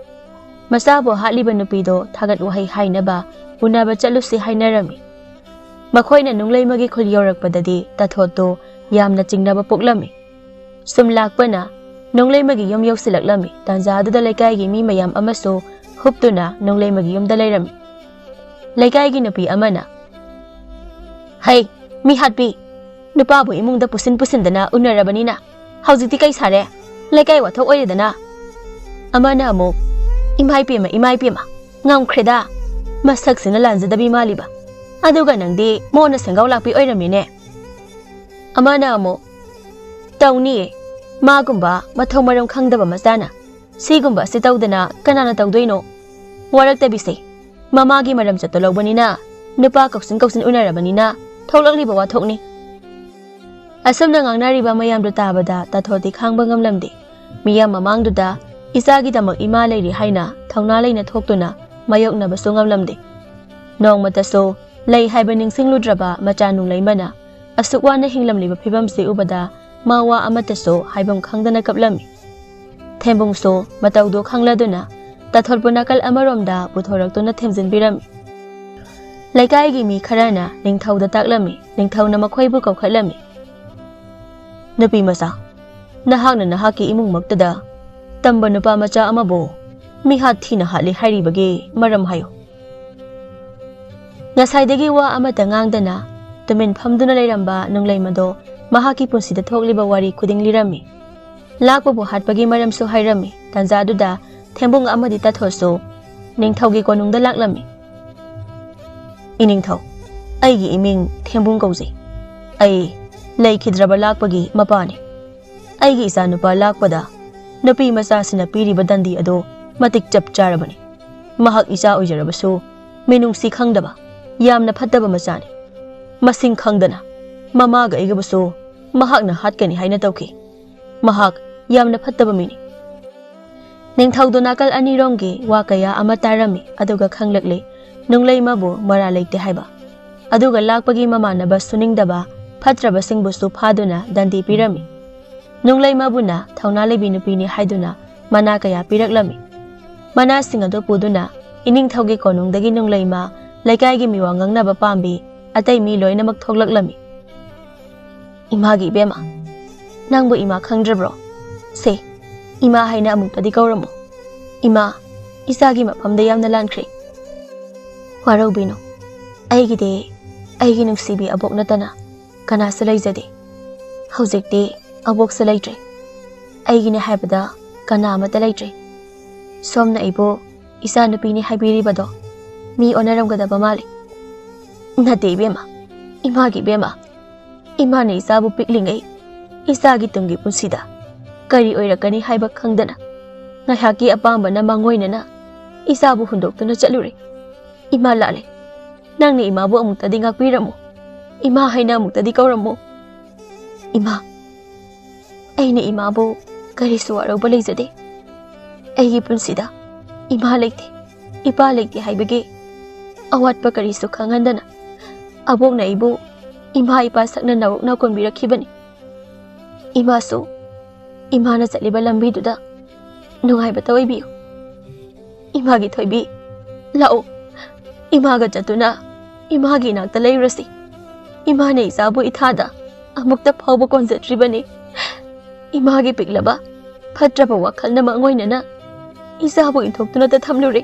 ꯃꯆꯥꯕꯨ ꯍꯥꯠꯂꯤꯕ ꯅꯨꯄꯤꯗꯣ ꯊꯥꯒꯠ ꯋꯥꯍꯩ ꯍꯥꯏꯅꯕ ꯎꯅꯕ ꯆꯠꯂꯨꯁꯤ ꯍꯥꯏꯅꯔꯝꯃꯤ꯫ ꯃꯈꯣꯏꯅ ꯅꯨꯡꯂꯩꯃꯒꯤ ꯈꯨꯜ ꯌꯧꯔꯛꯄꯗꯗꯤ ꯇꯥꯊꯣꯠꯇꯨ ꯌꯥꯝꯅ ꯆꯤꯡꯅꯕ ꯄꯣꯛꯂꯝꯃꯤ꯫ ꯁꯨꯝ ꯂꯥꯛꯄꯅ ꯅꯣꯡꯂꯩꯃꯒꯤ ꯌꯨꯝ ꯌꯧꯁꯤꯜꯂꯛꯂꯝꯃꯤ꯫ ꯇꯥꯟꯖꯥꯗꯨꯗ ꯂꯩꯀꯥꯏꯒꯤ ꯃꯤ ꯃꯌꯥꯝ ꯑꯃꯁꯨ ꯍꯨꯞꯇꯨꯅ ꯅꯣꯡꯂꯩꯃꯒꯤ ꯌꯨꯝꯗ ꯂꯩꯔꯝꯃꯤ꯫ ꯂꯩꯀꯥꯏꯒꯤ ꯅꯨꯄꯤ ꯑꯃꯅ, "ꯍꯩ, ꯃꯤ ꯍꯥꯠꯄꯤ! ꯅꯨꯄꯥꯕꯨ ꯏꯃꯨꯡꯗ ꯄꯨꯁꯤꯟ ꯄꯨꯁꯤꯟꯗꯅ ꯎꯅꯔꯕꯅꯤꯅ ꯍꯧꯖꯤꯛꯇꯤ ꯀꯩ ꯁꯥꯔꯦ? ꯂꯩꯀꯥꯏ ꯋꯥꯊꯣꯛ ꯑꯣꯏꯔꯦꯗꯅ!" ꯑꯃꯅ ꯑꯃꯨꯛ, "ꯏꯃꯥꯏ ꯄꯦꯝꯃ, ꯏꯃꯥꯏ ꯄꯦꯝꯃ, ꯉꯝꯈ꯭ꯔꯦꯗ! ꯃꯁꯛꯁꯤꯅ ꯂꯥꯟꯖꯗꯕꯤ ꯃꯥꯜꯂꯤꯕ꯫ ꯑꯗꯨꯒ ꯅꯪꯗꯤ ꯃꯣꯟꯅ ꯁꯦꯡꯒꯥꯎ ꯂꯥꯛꯄꯤ ꯑꯣꯏꯔꯝꯃꯤꯅꯦ!" ꯑꯃꯅ ꯑꯃꯨꯛ, "ꯇꯧꯅꯤꯌꯦ, ꯃꯥꯒꯨꯝꯕ ꯃꯊꯧ ꯃꯔꯝ ꯈꯪꯗꯕ ꯃꯆꯥꯅ ꯁꯤꯒꯨꯝꯕ ꯑꯁꯤ ꯇꯧꯗꯅ ꯀꯅꯥꯅ ꯇꯧꯗꯣꯏꯅꯣ? ꯋꯥꯔꯛꯇꯕꯤꯁꯦ ꯃꯃꯥꯒꯤ ꯃꯔꯝ ꯆꯠꯇ ꯂꯧꯕꯅꯤꯅ, ꯅꯨꯄꯥ ꯀꯧꯁꯤꯟ ꯀꯧꯁꯤꯟ ꯎꯅꯔꯕꯅꯤꯅ ꯊꯣꯛꯂꯛꯂꯤꯕ ꯋꯥꯊꯣꯛꯅꯤ꯫" ꯑꯁꯨꯝꯅ ꯉꯥꯡꯅꯔꯤꯕ ꯃꯌꯥꯝꯗꯨ ꯇꯥꯕꯗ ꯇꯥꯊꯣꯠꯇꯤ ꯈꯥꯡꯕ ꯉꯝꯂꯝꯗꯦ꯫ ꯃꯤꯌꯥꯝ ꯃꯃꯥꯡꯗꯨꯗ ꯏꯆꯥꯒꯤꯗꯃꯛ ꯏꯃꯥ ꯂꯩꯔꯤ ꯍꯥꯏꯅ ꯊꯧꯅꯥ ꯂꯩꯅ ꯊꯣꯛꯇꯨꯅ ꯃꯥꯌꯣꯛꯅꯕꯁꯨ ꯉꯝꯂꯝꯗꯦ꯫ ꯅꯣꯡꯃꯇꯁꯨ ꯂꯩ ꯍꯥꯏꯕ ꯅꯤꯡꯁꯤꯡꯂꯨꯗ꯭ꯔꯕ ꯃꯆꯥ ꯅꯨꯡꯂꯩꯃꯅ ꯑꯁꯨꯛ ꯋꯥꯅ ꯍꯤꯡꯂꯝꯂꯤꯕ ꯐꯤꯕꯝꯁꯤ ꯎꯕꯗ ꯃꯥ ꯋꯥ ꯑꯃꯠꯇꯁꯨ ꯍꯥꯏꯐꯝ ꯈꯪꯗꯅ ꯀꯞꯂꯝꯃꯤ꯫ ꯊꯦꯝꯕꯨꯡꯁꯨ ꯃꯇꯧꯗꯨ ꯈꯪꯂꯗꯨꯅ ꯇꯥꯊꯣꯠꯄꯨ ꯅꯥꯀꯜ ꯑꯃꯔꯣꯝꯗ ꯄꯨꯊꯣꯔꯛꯇꯨꯅ ꯊꯦꯝꯖꯤꯟꯕꯤꯔꯝꯃꯤ꯫ ꯂꯩꯀꯥꯏꯒꯤ ꯃꯤ ꯈꯔꯅ ꯅꯤꯡꯊꯧꯗ ꯇꯥꯛꯂꯝꯃꯤ, ꯅꯤꯡꯊꯧꯅ ꯃꯈꯣꯏꯕꯨ ꯀꯧꯈꯠꯂꯝꯃꯤ꯫ "ꯅꯨꯄꯤ ꯃꯆꯥ, ꯅꯍꯥꯛꯅ ꯅꯍꯥꯛꯀꯤ ꯏꯃꯨꯡꯃꯛꯇꯗ ꯇꯝꯕ ꯅꯨꯄꯥ ꯃꯆꯥ ꯑꯃꯕꯨ ꯃꯤꯍꯥꯠ ꯊꯤꯅ ꯍꯥꯠꯂꯤ ꯍꯥꯏꯔꯤꯕꯒꯤ ꯃꯔꯝ ꯍꯥꯏꯌꯨ꯫" ꯉꯁꯥꯏꯗꯒꯤ ꯋꯥ ꯑꯃꯠꯇ ꯉꯥꯡꯗꯅ ꯇꯨꯃꯤꯟ ꯐꯝꯗꯨꯅ ꯂꯩꯔꯝꯕ ꯅꯨꯡꯂꯩꯃꯗꯣ ꯃꯍꯥꯛꯀꯤ ꯄꯨꯟꯁꯤꯗ ꯊꯣꯛꯂꯤꯕ ꯋꯥꯔꯤ ꯈꯨꯗꯤꯡ ꯂꯤꯔꯝꯃꯤ꯫ ꯂꯥꯛꯄꯕꯨ ꯍꯥꯠꯄꯒꯤ ꯃꯔꯝꯁꯨ ꯍꯥꯏꯔꯝꯃꯤ꯫ ꯇꯥꯟꯖꯥꯗꯨꯗ ꯊꯦꯝꯕꯨꯡ ꯑꯃꯗꯤ ꯇꯥꯊꯣꯠꯁꯨ ꯅꯤꯡꯊꯧꯒꯤ ꯀꯣꯅꯨꯡꯗ ꯂꯥꯛꯂꯝꯃꯤ꯫ "ꯏꯅꯤꯡꯊꯧ, ꯑꯩꯒꯤ ꯏꯃꯤꯡ ꯊꯦꯝꯕꯨꯡ ꯀꯧꯖꯩ꯫ ꯑꯩ ꯂꯩꯈꯤꯗ꯭ꯔꯕ ꯂꯥꯛꯄꯒꯤ ꯃꯄꯥꯅꯤ꯫ ꯑꯩꯒꯤ ꯏꯆꯥꯅꯨꯄꯥ ꯂꯥꯛꯄꯗ ꯅꯨꯄꯤ ꯃꯆꯥꯁꯤꯅ ꯄꯤꯔꯤꯕ ꯗꯟꯗꯤ ꯑꯗꯨ ꯃꯇꯤꯛ ꯆꯞ ꯆꯥꯔꯕꯅꯤ꯫ ꯃꯍꯥꯛ ꯏꯆꯥ ꯑꯣꯏꯖꯔꯕꯁꯨ ꯃꯤꯅꯨꯡꯁꯤ ꯈꯪꯗꯕ ꯌꯥꯝꯅ ꯐꯠꯇꯕ ꯃꯆꯥꯅꯤ꯫ ꯃꯁꯤꯡ ꯈꯪꯗꯅ ꯃꯃꯥꯒ ꯑꯩꯒꯕꯨꯁꯨ ꯃꯍꯥꯛꯅ ꯍꯥꯠꯀꯅꯤ ꯍꯥꯏꯅ ꯇꯧꯈꯤ꯫ ꯃꯍꯥꯛ ꯌꯥꯝꯅ ꯐꯠꯇꯕ ꯃꯤꯅꯤ꯫" ꯅꯤꯡꯊꯧꯗꯣ ꯅꯥꯀꯜ ꯑꯅꯤꯔꯣꯝꯒꯤ ꯋꯥ ꯀꯌꯥ ꯑꯃ ꯇꯥꯔꯝꯃꯤ, ꯑꯗꯨꯒ ꯈꯪꯂꯛꯂꯦ ꯅꯨꯡꯂꯩꯃꯕꯨ ꯃꯔꯥꯜ ꯂꯩꯇꯦ ꯍꯥꯏꯕ꯫ ꯑꯗꯨꯒ ꯂꯥꯛꯄꯒꯤ ꯃꯃꯥꯟꯅꯕ ꯁꯨꯅꯤꯡꯗꯕ ꯐꯠꯇ꯭ꯔꯕꯁꯤꯡꯕꯨꯁꯨ ꯐꯥꯗꯨꯅ ꯗꯟꯗꯤ ꯄꯤꯔꯝꯃꯤ꯫ ꯅꯨꯡꯂꯩꯃꯕꯨꯅ ꯊꯧꯅꯥ ꯂꯩꯕꯤ ꯅꯨꯄꯤꯅꯤ ꯍꯥꯏꯗꯨꯅ ꯃꯅꯥ ꯀꯌꯥ ꯄꯤꯔꯛꯂꯝꯃꯤ꯫ ꯃꯅꯥꯁꯤꯡ ꯑꯗꯨ ꯄꯨꯗꯨꯅ ꯏꯅꯤꯡꯊꯧꯒꯤ ꯀꯣꯅꯨꯡꯗꯒꯤ ꯅꯨꯡꯂꯩꯃ ꯂꯩꯀꯥꯏꯒꯤ ꯃꯤꯋꯥ ꯉꯥꯡꯅꯕ ꯄꯥꯝꯕꯤ ꯑꯇꯩ ꯃꯤ ꯂꯣꯏꯅꯃꯛ ꯊꯣꯛꯂꯛꯂꯝꯃꯤ꯫ "ꯏꯃꯥꯒꯤ ꯏꯕꯦꯝꯃ, ꯅꯪꯕꯨ ꯏꯃꯥ ꯈꯪꯗ꯭ꯔꯕ꯭ꯔꯣ? ꯁꯦ, ꯏꯃꯥ ꯍꯥꯏꯅ ꯑꯃꯨꯛꯇꯗꯤ ꯀꯧꯔꯝꯃꯨ꯫ ꯏꯃꯥ, ꯏꯆꯥꯒꯤ ꯃꯐꯝꯗ ꯌꯥꯝꯅ ꯂꯥꯟꯈ꯭ꯔꯦ꯫ ꯋꯥꯔꯧꯕꯤꯅꯨ, ꯑꯩꯒꯤꯗꯤ ꯑꯩꯒꯤ ꯅꯨꯡꯁꯤꯕꯤ ꯑꯕꯣꯛ ꯅꯠꯇꯅ ꯀꯅꯥꯁꯨ ꯂꯩꯖꯗꯦ꯫ ꯍꯧꯖꯤꯛꯇꯤ ꯑꯕꯣꯛꯁꯨ ꯂꯩꯇ꯭ꯔꯦ꯫ ꯑꯩꯒꯤꯅꯦ ꯍꯥꯏꯕꯗ ꯀꯅꯥ ꯑꯃꯠꯇ ꯂꯩꯇ꯭ꯔꯦ꯫ ꯁꯣꯝꯅ ꯑꯩꯕꯨ ꯏꯆꯥꯅꯨꯄꯤꯅꯤ ꯍꯥꯏꯕꯤꯔꯤꯕꯗꯣ ꯃꯤ ꯑꯣꯟꯅꯔꯝꯒꯗꯕ ꯃꯥꯜꯂꯤ꯫" "ꯅꯠꯇꯦ ꯏꯕꯦꯝꯃ, ꯏꯃꯥꯒꯤ ꯏꯕꯦꯝꯃ, ꯏꯃꯥꯅ ꯏꯆꯥꯕꯨ ꯄꯤꯛꯂꯤꯉꯩ ꯏꯆꯥꯒꯤ ꯇꯨꯡꯒꯤ ꯄꯨꯟꯁꯤꯗ ꯀꯔꯤ ꯑꯣꯏꯔꯛꯀꯅꯤ ꯍꯥꯏꯕ ꯈꯪꯗꯅ ꯉꯥꯏꯍꯥꯛꯀꯤ ꯑꯄꯥꯝꯕꯅ ꯃꯥꯡꯑꯣꯏꯅꯅ ꯏꯆꯥꯕꯨ ꯍꯨꯟꯗꯣꯛꯇꯨꯅ ꯆꯠꯂꯨꯔꯦ꯫ ꯏꯃꯥ ꯂꯥꯜꯂꯦ꯫ ꯅꯪꯅ ꯏꯃꯥꯕꯨ ꯑꯃꯨꯛꯇꯗꯤ ꯉꯥꯛꯄꯤꯔꯝꯃꯨ꯫ ꯏꯃꯥ ꯍꯥꯏꯅ ꯑꯃꯨꯛꯇꯗꯤ ꯀꯧꯔꯝꯃꯨ꯫ ꯏꯃꯥ, ꯑꯩꯅ ꯏꯃꯥꯕꯨ ꯀꯔꯤꯁꯨ ꯋꯥꯔꯧꯕ ꯂꯩꯖꯗꯦ꯫ ꯑꯩꯒꯤ ꯄꯨꯟꯁꯤꯗ ꯏꯃꯥ ꯂꯩꯇꯦ, ꯏꯄꯥ ꯂꯩꯇꯦ ꯍꯥꯏꯕꯒꯤ ꯑꯋꯥꯠꯄ ꯀꯔꯤꯁꯨ ꯈꯪꯍꯟꯗꯅ ꯑꯕꯣꯛꯅ ꯑꯩꯕꯨ ꯏꯃꯥ ꯏꯄꯥ ꯁꯛꯅ ꯅꯧꯔꯛꯅ ꯀꯣꯟꯕꯤꯔꯛꯈꯤꯕꯅꯤ꯫ ꯏꯃꯥꯁꯨ ꯏꯃꯥꯅ ꯆꯠꯂꯤꯕ ꯂꯝꯕꯤꯗꯨꯗ ꯅꯨꯡꯉꯥꯏꯕꯇ ꯑꯣꯏꯕꯤꯌꯨ꯫ ꯏꯃꯥꯒꯤ ꯊꯣꯏꯕꯤ, ꯂꯥꯛꯑꯣ, ꯏꯃꯥꯒ ꯆꯠꯇꯨꯅ ꯏꯃꯥꯒꯤ ꯏꯅꯥꯛꯇ ꯂꯩꯔꯨꯔꯁꯤ꯫ ꯏꯃꯥꯅ ꯏꯆꯥꯕꯨ ꯏꯊꯥꯗ ꯑꯃꯨꯛꯇ ꯐꯥꯎꯕ ꯀꯣꯟꯖꯗ꯭ꯔꯤꯕꯅꯤ꯫ ꯏꯃꯥꯒꯤ ꯄꯤꯛꯂꯕ ꯐꯠꯇ꯭ꯔꯕ ꯋꯥꯈꯜꯅ ꯃꯥꯡꯑꯣꯏꯅꯅ ꯏꯆꯥꯕꯨ ꯏꯟꯊꯣꯛꯇꯨꯅꯇ ꯊꯝꯂꯨꯔꯦ꯫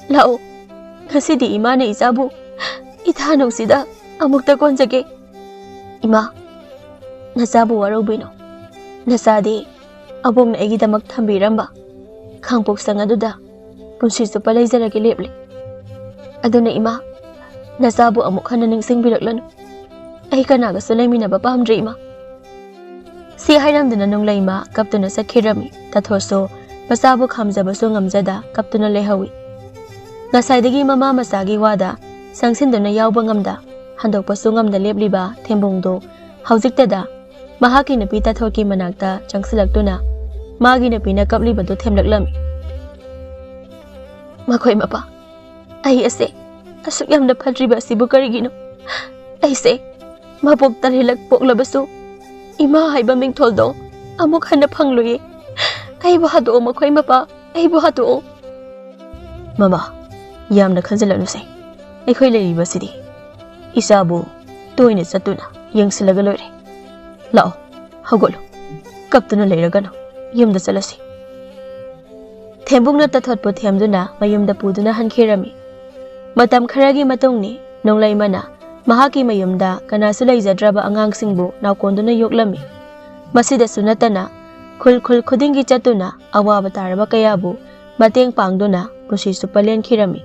ꯂꯥꯛꯑꯣ, ꯉꯁꯤꯗꯤ ꯏꯃꯥꯅ ꯏꯆꯥꯕꯨ ꯏꯊꯥ ꯅꯨꯡꯁꯤꯗ ꯑꯃꯨꯛꯇ ꯀꯣꯟꯖꯒꯦ꯫ ꯏꯃꯥ, ꯅꯆꯥꯕꯨ ꯋꯥꯔꯧꯕꯤꯅꯨ꯫ ꯅꯆꯥꯗꯤ ꯑꯕꯣꯛꯅ ꯑꯩꯒꯤꯗꯃꯛ ꯊꯝꯕꯤꯔꯝꯕ ꯈꯥꯡꯄꯣꯛꯁꯪ ꯑꯗꯨꯗ ꯄꯨꯟꯁꯤ ꯆꯨꯞꯄ ꯂꯩꯖꯔꯒꯦ ꯂꯦꯞꯂꯦ꯫ ꯑꯗꯨꯅ ꯏꯃꯥ, ꯅꯆꯥꯕꯨ ꯑꯃꯨꯛ ꯍꯟꯅ ꯅꯤꯡꯁꯤꯡꯕꯤꯔꯛꯂꯅꯨ꯫ ꯑꯩ ꯀꯅꯥꯒꯁꯨ ꯂꯩꯃꯤꯟꯅꯕ ꯄꯥꯝꯗ꯭ꯔꯦ ꯏꯃꯥ꯫ ꯁꯤ ꯍꯥꯏꯔꯝꯗꯨꯅ ꯅꯣꯡꯂꯩꯃ ꯀꯞꯇꯨꯅ ꯆꯠꯈꯤꯔꯝꯃꯤ꯫ ꯇꯥꯊꯣꯠꯁꯨ ꯃꯆꯥꯕꯨ ꯈꯥꯝꯖꯕꯁꯨ ꯉꯝꯖꯗ ꯀꯞꯇꯨꯅ ꯂꯩꯍꯧꯏ꯫ ꯉꯁꯥꯏꯗꯒꯤ ꯃꯃꯥ ꯃꯆꯥꯒꯤ ꯋꯥꯗ ꯆꯪꯁꯤꯟꯗꯨꯅ ꯌꯥꯎꯕ ꯉꯝꯗ, ꯍꯟꯗꯣꯛꯄꯁꯨ ꯉꯝꯗ ꯂꯦꯞꯂꯤꯕ ꯊꯦꯝꯕꯨꯡꯗꯣ ꯍꯧꯖꯤꯛꯇꯗ ꯃꯍꯥꯛꯀꯤ ꯅꯨꯄꯤ ꯇꯥꯊꯣꯠꯀꯤ ꯃꯅꯥꯛꯇ ꯆꯪꯁꯤꯜꯂꯛꯇꯨꯅ ꯃꯥꯒꯤ ꯅꯨꯄꯤꯅ ꯀꯞꯂꯤꯕꯗꯨ ꯊꯦꯝꯂꯛꯂꯝꯃꯤ꯫ ꯃꯈꯣꯏ ꯃꯄꯥ, ꯑꯩ ꯑꯁꯦ ꯑꯁꯨꯛ ꯌꯥꯝꯅ ꯐꯠꯇ꯭ꯔꯤꯕ ꯑꯁꯤꯕꯨ ꯀꯔꯤꯒꯤꯅꯣ? ꯑꯩꯁꯦ ꯃꯄꯣꯛ ꯇꯔꯦꯠꯂꯛ ꯄꯣꯛꯂꯕꯁꯨ ꯏꯃꯥ ꯍꯥꯏꯕ ꯃꯤꯡꯊꯣꯜꯗꯣ ꯑꯃꯨꯛ ꯍꯟꯅ ꯐꯪꯂꯣꯏꯌꯦ꯫ ꯑꯩꯕꯨ ꯍꯥꯠꯇꯣꯛꯑꯣ ꯃꯈꯣꯏ ꯃꯄꯥ, ꯑꯩꯕꯨ ꯍꯥꯠꯇꯣꯛꯑꯣ꯫ ꯃꯃꯥ, ꯌꯥꯝꯅ ꯈꯟꯖꯤꯜꯂꯅꯨꯁꯦ꯫ ꯑꯩꯈꯣꯏ ꯂꯩꯔꯤꯕꯁꯤꯗꯤ ꯏꯆꯥꯕꯨ ꯇꯣꯏꯅ ꯆꯠꯇꯨꯅ ꯌꯦꯡꯁꯤꯜꯂꯒ ꯂꯣꯏꯔꯦ꯫ ꯂꯥꯛꯑꯣ, ꯍꯧꯒꯠꯂꯨ꯫ ꯀꯞꯇꯨꯅ ꯂꯩꯔꯒꯅꯨ꯫ ꯌꯨꯝꯗ ꯆꯠꯂꯁꯤ꯫ ꯊꯦꯝꯕꯨꯡꯅ ꯇꯥꯊꯣꯠꯄꯨ ꯊꯦꯝꯗꯨꯅ ꯃꯌꯨꯝꯗ ꯄꯨꯗꯨꯅ ꯍꯟꯈꯤꯔꯝꯃꯤ꯫ ꯃꯇꯝ ꯈꯔꯒꯤ ꯃꯇꯨꯡꯅꯤ ꯅꯣꯡꯂꯩꯃꯅ ꯃꯍꯥꯛꯀꯤ ꯃꯌꯨꯝꯗ ꯀꯅꯥꯁꯨ ꯂꯩꯖꯗ꯭ꯔꯕ ꯑꯉꯥꯡꯁꯤꯡꯕꯨ ꯅꯥꯎꯀꯣꯟꯗꯨꯅ ꯌꯣꯛꯂꯝꯃꯤ꯫ ꯃꯁꯤꯗꯁꯨ ꯅꯠꯇꯅ ꯈꯨꯜ ꯈꯨꯜ ꯈꯨꯗꯤꯡꯒꯤ ꯆꯠꯇꯨꯅ ꯑꯋꯥꯕ ꯇꯥꯔꯕ ꯀꯌꯥꯕꯨ ꯃꯇꯦꯡ ꯄꯥꯡꯗꯨꯅ ꯄꯨꯟꯁꯤ ꯆꯨꯞꯄ ꯂꯦꯟꯈꯤꯔꯝꯃꯤ꯫